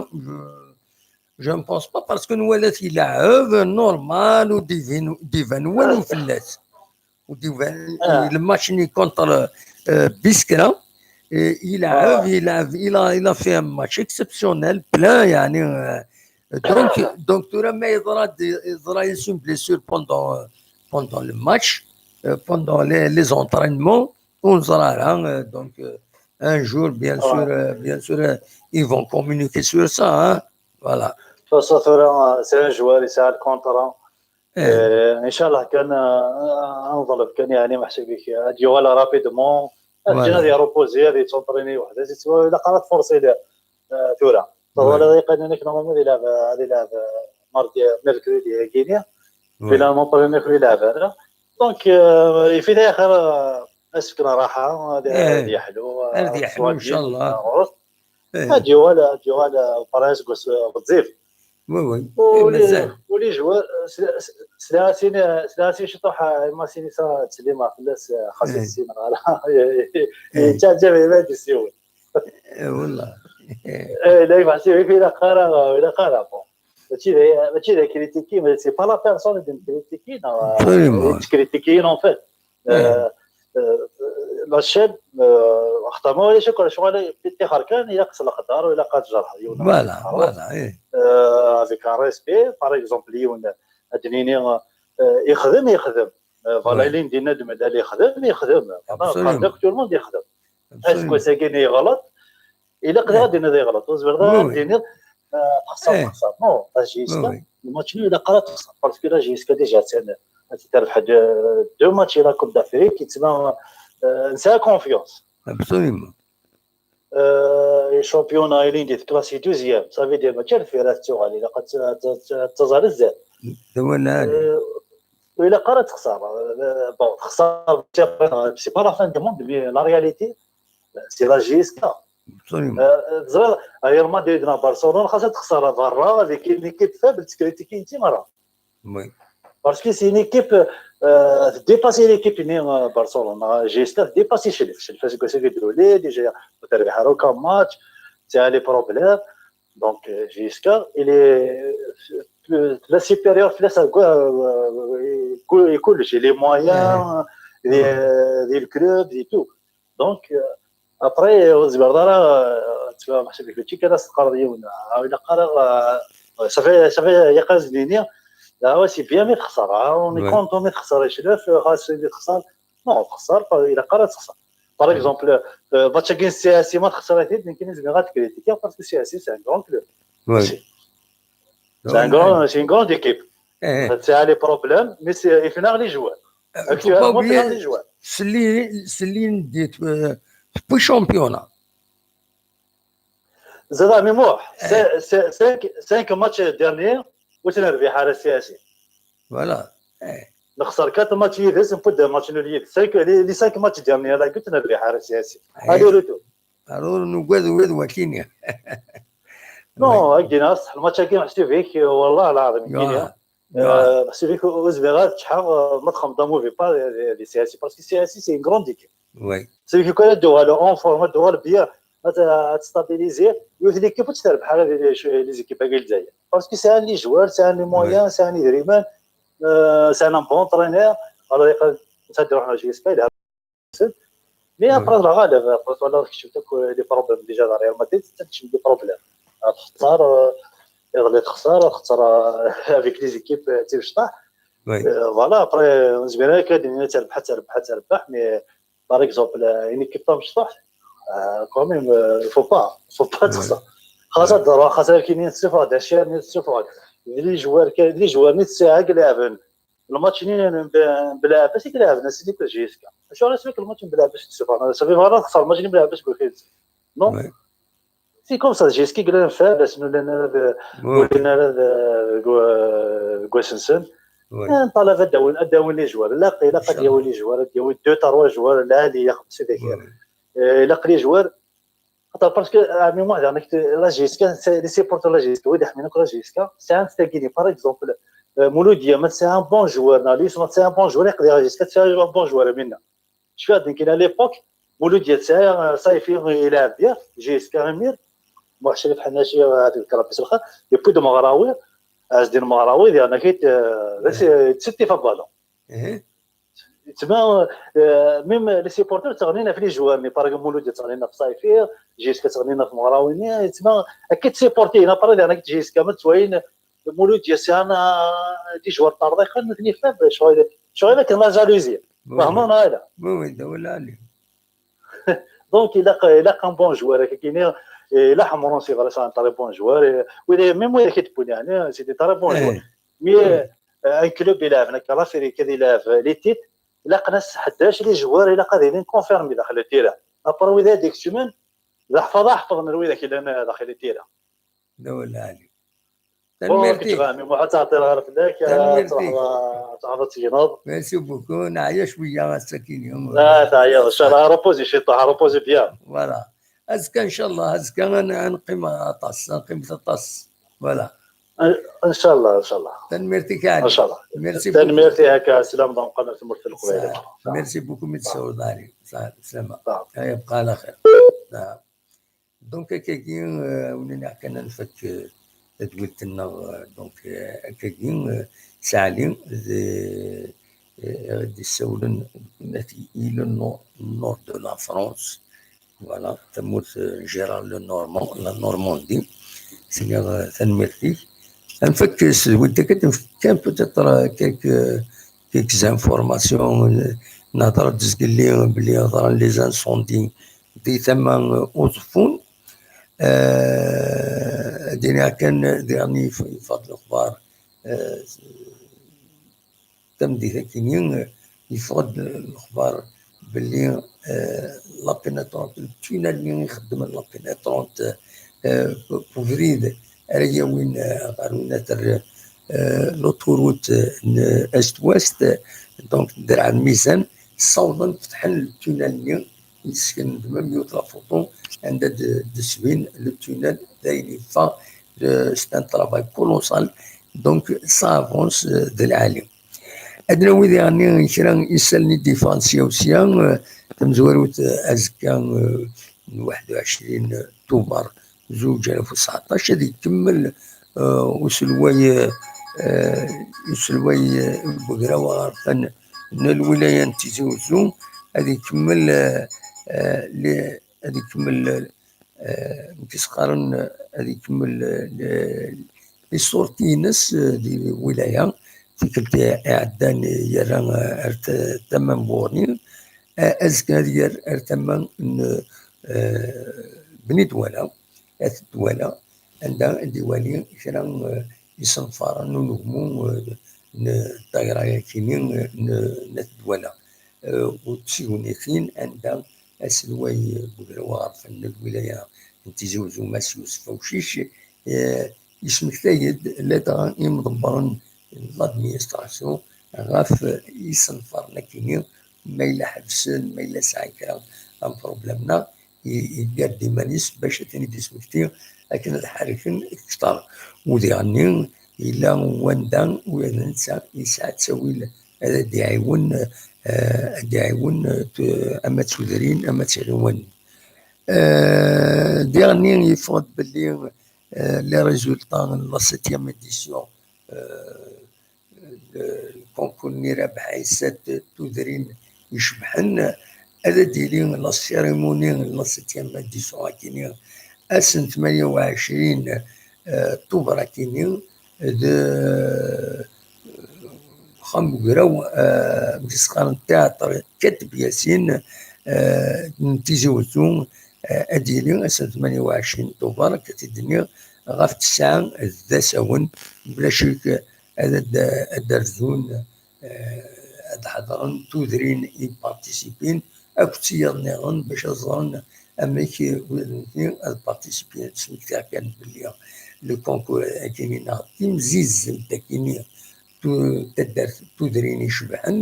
je ne pense pas, parce que nwala-t ilɛeb normal, ur d-iban walu fell-as. Ur d-iban. Le match-nni contre Biskra, ilɛeb, ilɛeb, il a, il a fait un match exceptionnel, plein, يعني, donc, donc tura ma yeḍra-d, yeḍra-yas une blessure pendant, pendant le match, pendant les, les entraînements, ur neẓri ara, donc, un jour, bien sûr, bien sûr, ils vont communiquer sur ça, hein. Voilà. De toute façon, tura, c'est un joueur, il a le contrat. Inchallah kan ad nḍleb kan, يعني, meḥsub ad yuɣal rapidement. Ad ǧǧin ad irepozi, ad yettunṭrini weḥd-s. Ilaq ara tfurṣi tura. Teẓwala yeqqanen-ak normalement ad ilɛeb, ad ilɛeb mardi, mercredi-agi-ni. Finalement, premier ur ilɛeb ara. Donc, yif-it axir, ad s-fken rraḥa, ad yeḥlu. Ad yeḥlu, inchallah. Ad yuɣal, ad yuɣal, Paris ɣezzif. Oui, oui. Uli, uli joueur, sliɣ-as ciṭuḥ, ma sini sa ttsellimeɣ fell-as, xas ssineɣ ara. Yettaɛǧab ma d-yessiwel. Wallah. La yeḥsib ilaq ara, ilaq ara, bon. Mačči d, mačči d akritiki, mais c'est pas la personne de critiquer, non. Absolument. Critiquer, en fait. La chaîne, axaṭer ma ulac akk lecɣal, ṭixer kan, ilaq s leqder, ilaq ad tjerḥeḍ yiwen. Voilà, voilà. Avec un respect, par exemple, yiwen ad d-nini, yexdem, yexdem. Voilà, ilindi yenna-d madal yexdem, yexdem. Tout le monde yexdem. Aseggas-agi yeɣleḍ, ilaq daɣ ad d-tiniḍ yeɣleḍ. Ur tezmireḍ ara ad d-tiniḍ texṣer, texṣer. Non, la J S K, le match-nni ilaq ara texṣer. Parce que la J S K déjà, ad terbeḥ deux matchs i la Coupe d'Afrique, yettma nesɛa confiance. Absolument. Championnat ilindi teklasi deuxième, ça veut dire mačči ar deffir ad tettuɣal, ilaq ad taẓ ar zdat. Ilaq ara texṣer. Bon, texṣer, c'est pas la fin du monde, mais la réalité, c'est la J S K. Absolument. Teẓriḍ, Real Madrid neɣ Barcelone, xas ad texṣer berra avec une équipe faible, tettkritiki-tt merra. Oui. Parce que c'est une équipe, euh, dépassé l'équipe ni Barcelone. J S K dépassé chez les, chez les, parce que c'est déjà, au match, c'est les problèmes. Donc, J S K, il est la supérieur, il est les moyens, les, les clubs et tout. Donc, après, ur tezmireḍ ara ad tfehmeḍ ḥseb kečči kan ad s-teqqareḍ yiwen, ah, ilaq ara, ah, ça fait, ça fait, ilaq ad s-nini, ah, ouais, c'est bien, mais texṣer, ah, on est content, mais texṣer, iclef, xas mi texṣer. Non, texṣer, ilaq ara texṣer. Par exemple, match-agi n C S I, ma texṣer-it-id, nekkini zemreɣ ad t-critiquer, parce que C S I, c'est un grand club. Oui. C'est un grand, c'est une grande équipe. Ça a les problèmes, mais c'est, il faut les joueurs. Actuellement, c'est les joueurs. Céline, Céline dit, euh, depuis championnat. Zada, mais moi, cinq, cinq matchs derniers, où c'est nervi à la C S I. Voilà. Nexser quatre matchs, c'est un peu de matchs nuls. Cinq, les, les cinq matchs derniers, là, où c'est nervi à la C S I. Aller retour. Alors, nous, ouais, ouais, ouais, Non, avec Dinas, le match avec Stevik, والله العظيم. Euh, c'est vrai que ur zmireɣ ad ččḥeɣ, euh, ma txedmeḍ un mauvais pas, euh, di C S I, parce que C S I, c'est une grande équipe. Oui. C'est vrai que quand tu dois aller en forme, tu dois bien, ad stabiliser, une équipe, tu terbeḥ les équipes à Gilzaï. Parce que c'est un joueur, c'est un moyen, c'est un idriman, euh, c'est un bon entraîneur. Alors, ça doit changer, c'est pas grave. Mais après, la galère, après, voilà, je suis des problèmes déjà dans Real Madrid, c'est des problèmes. Après, euh, avec les équipes, tu sais, Oui. Euh, voilà, après, on se verra que des minutes, ça va, ça va, ça va, mais par exemple, euh, une équipe comme ça, euh, quand même, euh, il faut pas, faut pas être ça. خاصة خاصة كاينين الصفات، اشياء من الصفات. Les joueurs كاين les joueurs نيت ساعه يلعبن. الماتش نين بلا بس يلعبن سيدي كل جيسكا. شو على سبيل الماتش بلا بس الصفات. صافي فوالا خسر الماتش بلا بس كل خير. Non. Oui. C'est comme ça, جيسكا قال لنا فارس ولا انا Oui. ولا انا كويسنسن. Oui. نطالب اداوين اداوين les joueurs، لا لا إن شاء قد ياوي les joueurs، ياوي deux trois joueurs، لا اللي ياخذ سي ديك. Oui. لا قد les joueurs. Parce que à un moment donné, la جيسكا، les supporters la جيسكا ويدي حمينك la جيسكا، c'est un stagini. Par exemple, مولوديه ما c'est un bon joueur، ناليس ما c'est un bon joueur، يقضي la جيسكا c'est un bon joueur منا. شفت كاين à l'époque مولوديه تسعه صيفي يلعب بيا جيسكا امير، محسن شريف حناشي، هذيك ربي يسلخها، يبوي دو مغراوي، عز الدين مغراوي ديالنا كيت تسيتي في البالون. إيه. تما même les supporters تغنينا في les joueurs، mais par exemple مولوديه تغنينا في صيفي، جيسكا تغنينا في مغراوي، تما اكيد سيبورتينا بار ديالنا كيت جيسكا ما توين مولوديه سي انا des joueurs طارديقا نثني فاب شغل شغل كان la jalousie. فهمنا هذا. Oui, oui, دولة عليهم. Donc il a il a un bon joueur كاين، il a حمرون c'est vrai c'est un très bon joueur. ولا même ولا كيتبون يعني c'est un très bon joueur. Mais un club يلعب هناك la série كذا يلعب les titres، الا قناس حداش les joueurs الا قادرين confirmer داخل le terrain. Après ولا هذيك السيمين لا حفظها حفظنا الويدك الا داخل le terrain. دولة عليهم. تنميرتي. فهمي ما تعطي الغرف لك. تنميرتي. تعرف تجينوض. Merci beaucoup. نعيا شوية مساكين يوم. لا تعيا ان شاء الله reposer شي طاح reposer bien. Voilà. ازكى ان شاء الله، ازكى. انا نقيم اطاس، نقيم اطاس. Voilà. ان شاء الله ان شاء الله. تنميرتي كاع. ان شاء الله. Merci beaucoup. تنميرتي هكا سلام دونك قناه المرسل القبيله. Merci beaucoup من السعود علي. سلامة. صح. هيا بقى على خير. نعم. Donc هكاكي وننا كنا نفك تدويلتنا. Donc هكاكي سعلي غادي يسولن الى le nord de la France. Voilà, تموت Gérard le Normand, la Normandie. سيني تنميرتي. نفك سدويلتك كان peut-être quelques quelques informations. نهضر تزقلي بلي هضر les incendies دي ثما اوزفون. آه دينا كان ديرني في فضل الاخبار. آه تم دي ثكيني يفرض الاخبار باللي آه la pénétrante التونيل اللي يخدم la pénétrante آه بوفريد راه وين آه غير وين l'autoroute est ouest. Donc درع الميزان صوبا فتحن التونيل اللي يسكن دمم يوت la photo عند دسوين le tunnel دايني فا. C'est un travail colossal. Donc ça avance de العالي. ادنا ويدي راني كرا يسالني ديفرنسيا وسيا تمزوروت ازكا واحد وعشرين توبر زوج ألف وتسعطاش غادي يكمل. آه وسلواي آه وسلواي بقرا وغرفان من الولايه نتيزي وزو غادي يكمل. آه آه غادي يكمل آه كيسقارن غادي يكمل لي سورتينس دي ولايه تيكلت اعدان يرى ارت تمام بورني. آه ازكا ديال ارتمان بني دواله ات الدواله عندها ديوالي كرا يصنفر نلومو الطايره كيني نت الدواله. وتسيونيتين عندها اسلواي بوغروا في الولايه نتيزي وزوماس يوسف وشيش. يسمكتايد لا دغا يمضبرن l'administration غاف يصنفر لكن ما الا حبسن ما الا سعي كرا ام بروبليمنا يقاد ديمانيس باش تاني ديسمكتي لكن الحركن اكثر. ودي غني yella wanda ula d netta yesɛa ttawil ad d-iɛiwen, eh, ad d-iɛiwen, eh, tu-, ama d tudrin, ama d tiɣiwanin. Eh, diɣenni yeffeɣ-d belli, eh, les résultats n la septième édition, eh, le concours-nni Rabeḥ Ɛisa d tudrin icebḥen, ad d-yili la cérémonie n la septième édition akini ass n tmanya u ɛecrin, eh, Tubeṛ akini d uxxam ugraw, eh, mi s-qqaren théâtre Kateb Yasin, eh, n Tizi Wezzu, eh, ad d-yili ass n tmanya u ɛecrin Tubeṛ, akka t-id-nniɣ, ɣef tesɛa d asawen, bla ccek ad, ad, ad d-rzun, eh, ad ḥeḍren tudrin i participin, akked tiyaḍ nniḍen bac ad ẓren amek ula d nutni ad participin. Ad smektiɣ kan belli le concours akini neɣ timzizzelt akini tu-, taddart tudrin icebḥen,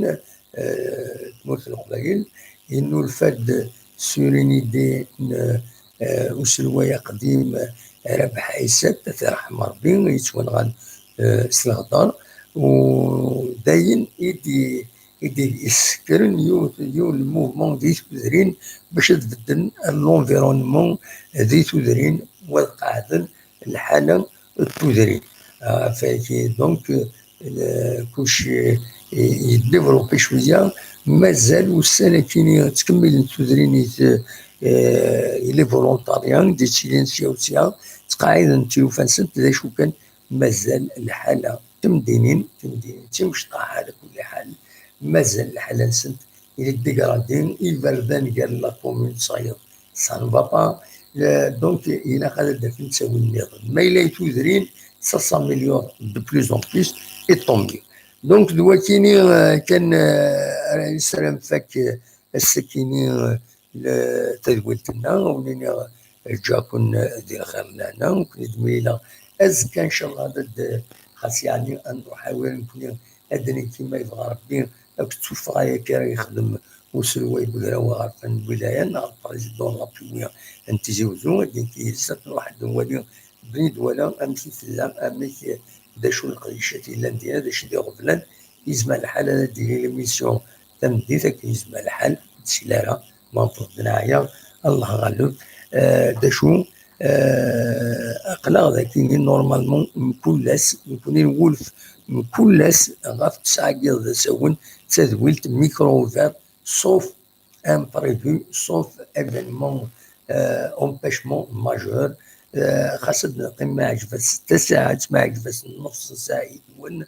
eh, tmurt n Leqbayel, yennulfa-d sur une idée n, eh, uselway aqdim, eh, Rabeḥ Ɛisa, ad t-irḥem Ṛebbi, yettwanɣan, eh, s leɣder, u dayen i d-, i d-yessekren yiwet, yiwen n mouvement di tudrin bac ad bedden l'environnement di tudrin, u ad qeɛden lḥala n tudrin. Ah, fait que, donc, euh, kullec, euh, yeddivelopi cwiya, mazal ussan akini ttkemmilen tudrin i t-, euh, i les volontariats d-yettilin sya u sya, ttqaɛiden tiyufa-nsent, d acu kan, mazal lḥala, timdinin, timdinin d timecṭaḥ ɛla kulli ḥal, mazal lḥala-nsent il est dégradé, iberdan gar la commune d tayeḍ, ça ne va pas. Euh, donc, ilaq ad d-afen ttawil nniḍen. Ma yella i tudrin, ça s'améliore de plus en plus, et tant mieux. Donc, d wakini, euh, kan, euh, ara yessaram fak, euh, ass-akini, euh, le-, tadwilt-nneɣ, wen-iniɣ, euh, ǧǧaken, euh, di lxir n lehna, nekkni d-mlileɣ azekka, ncallah, ad d-, xas yeɛni ad nruḥ awir nekkni, ad d-nekki ma yebɣa Ṛebbi, akked tuffɣa-yagi ara yexdem uselway n ugraw aɣerfan n lwilaya neɣ le président n l'A P W I n Tizi Wezzu, ad d-nekki yid-s, ad nruḥ ad nwali, bni d wala amek i tella, amek, d acu n leqdicat yellan dinna, d acu i d-iɣeblan. Yezmer lḥal ad d-tili l'émission tameddit, akken yezmer lḥal, ur d-tecli ara, ma nṭeḍ-d neɛya, Allah ɣaleb. Euh, d acu, euh, aql-aɣ dagi normalement mkul ass, nekkni nwulef mkul ass ɣef tesɛa n yiḍ d asawen d tadwilt micro ouvert, sauf imprévu, sauf événement, euh, empêchement majeur. Euh, xas ad neqqim ma yeɛǧeb-as tasaɛet, ma yeɛǧeb-as nneṣ n ssaɛa yid-wen,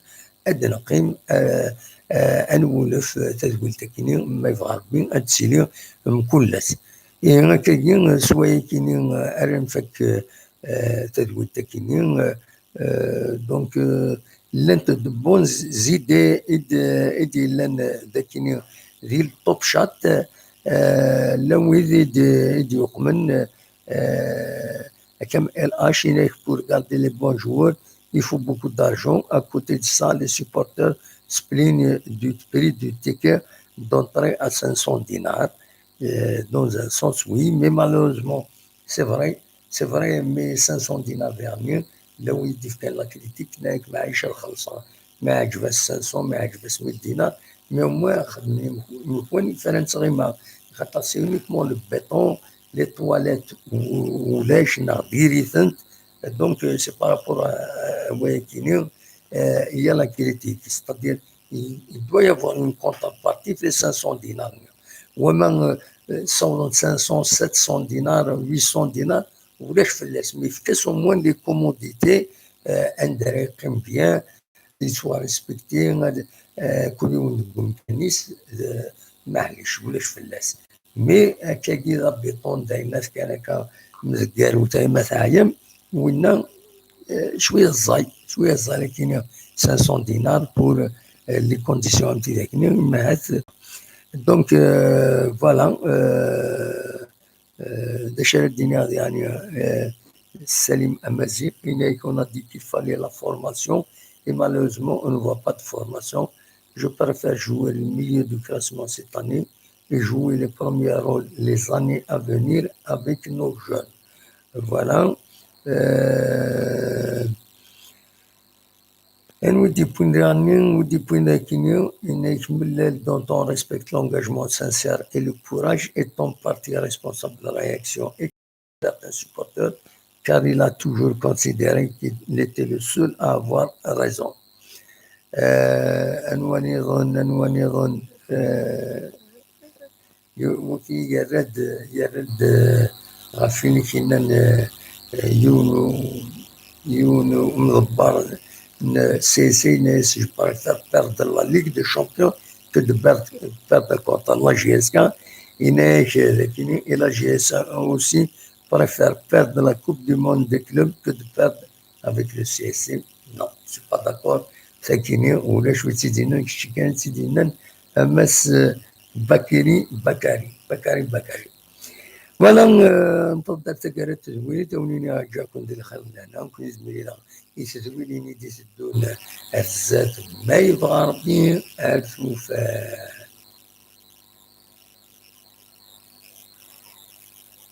ad neqqim, euh, euh, ad nwulef, euh, tadwilt akini, ma yebɣa Ṛebbi, ad d-tili mkul ass. Ihi akkagi, s wayakini, euh, ara nfak, euh, tadwilt akini, euh, Euh, donc, euh, llant de bonnes idées i d-, i d-yellan dagi di le Top Chat, euh, llan wid i d-, i d-yuqmen, euh, comme L H, il faut regarder les bons joueurs, il faut beaucoup d'argent. À côté de ça, les supporters se plaignent du prix du ticket d'entrée à cinq cents dinars. Euh, dans un sens, oui, mais malheureusement, c'est vrai, c'est vrai, mais cinq cents dinars dernier, là où il dit que la critique, nek maïcha الخلصة, ma عجبس cinq cents, ma عجبس mille dinars, mais au moins, خدمني مكواني فرنسا غيما، خاطر c'est uniquement le béton, les toilettes, ou, ou les donc, euh, c'est par rapport à, à, euh, il y a la critique, c'est-à-dire, il, il doit y avoir une contrepartie في cinq cents dinars. وما, euh, cinq cents, sept cents dinars, huit cents dinars, ولاش فلاس, mais يفكس au moins des commodités, euh, un bien, il soit respecté, euh, كل يوم نقول كنيس, euh, معليش, ولاش فلاس. Mais akkagi d abiṭun, d ayennat kan akka, mdeggar u tayma teɛyam, winna, euh, cwiya ẓẓay, cwiya ẓẓay, lakini cinq cents dinars pour, euh, les conditions am tidak-nni, mahat. Donc, euh, voilà, euh, euh, d acu ara d-iniɣ, yani, euh, Salim Amaziɣ, il a dit qu'il fallait la formation, et malheureusement, on ne voit pas de formation. Je préfère jouer le milieu du classement cette année et jouer les premiers rôles les années à venir avec nos jeunes. Voilà. Euh, Anwa i d-yewwin daɣenni, wi d-yewwin dagi-nni, yenna-yak: Mellal, dont on respecte l'engagement sincère et le courage, et ton parti responsable de la réaction et de certains supporters, car il a toujours considéré qu'il était le seul à avoir raison. Euh, anwa nniḍen, anwa nniḍen, euh, Wagi yerra-d, yerra-d, eh, ɣef win i k-yennan, eh, eh, yiwen u-, yiwen umḍebber n C S C, yenna-yas: Je préfère perdre la Ligue des Champions que de perdre, perdre contre la J S K. Yenna-yak, eh, dagi-nni: Et la J S K aussi préfère perdre la Coupe du Monde des clubs que de perdre avec le C S C. Non, je suis pas d'accord. Tagi-nni ulac wi tt-id-yennan, kečč kan i tt-id-yennan, a Mass, eh, Bakiri, Bakari, Bakari, Bakari. Voilà, eh, nteḍḍaf taggara n tedwilt, a wen-iniɣ ǧǧaken di lxir d lehna, nekkni d Mlila i tedwilin i d-iteddun ar zdat, ma yebɣa Rebbi, ar tufat.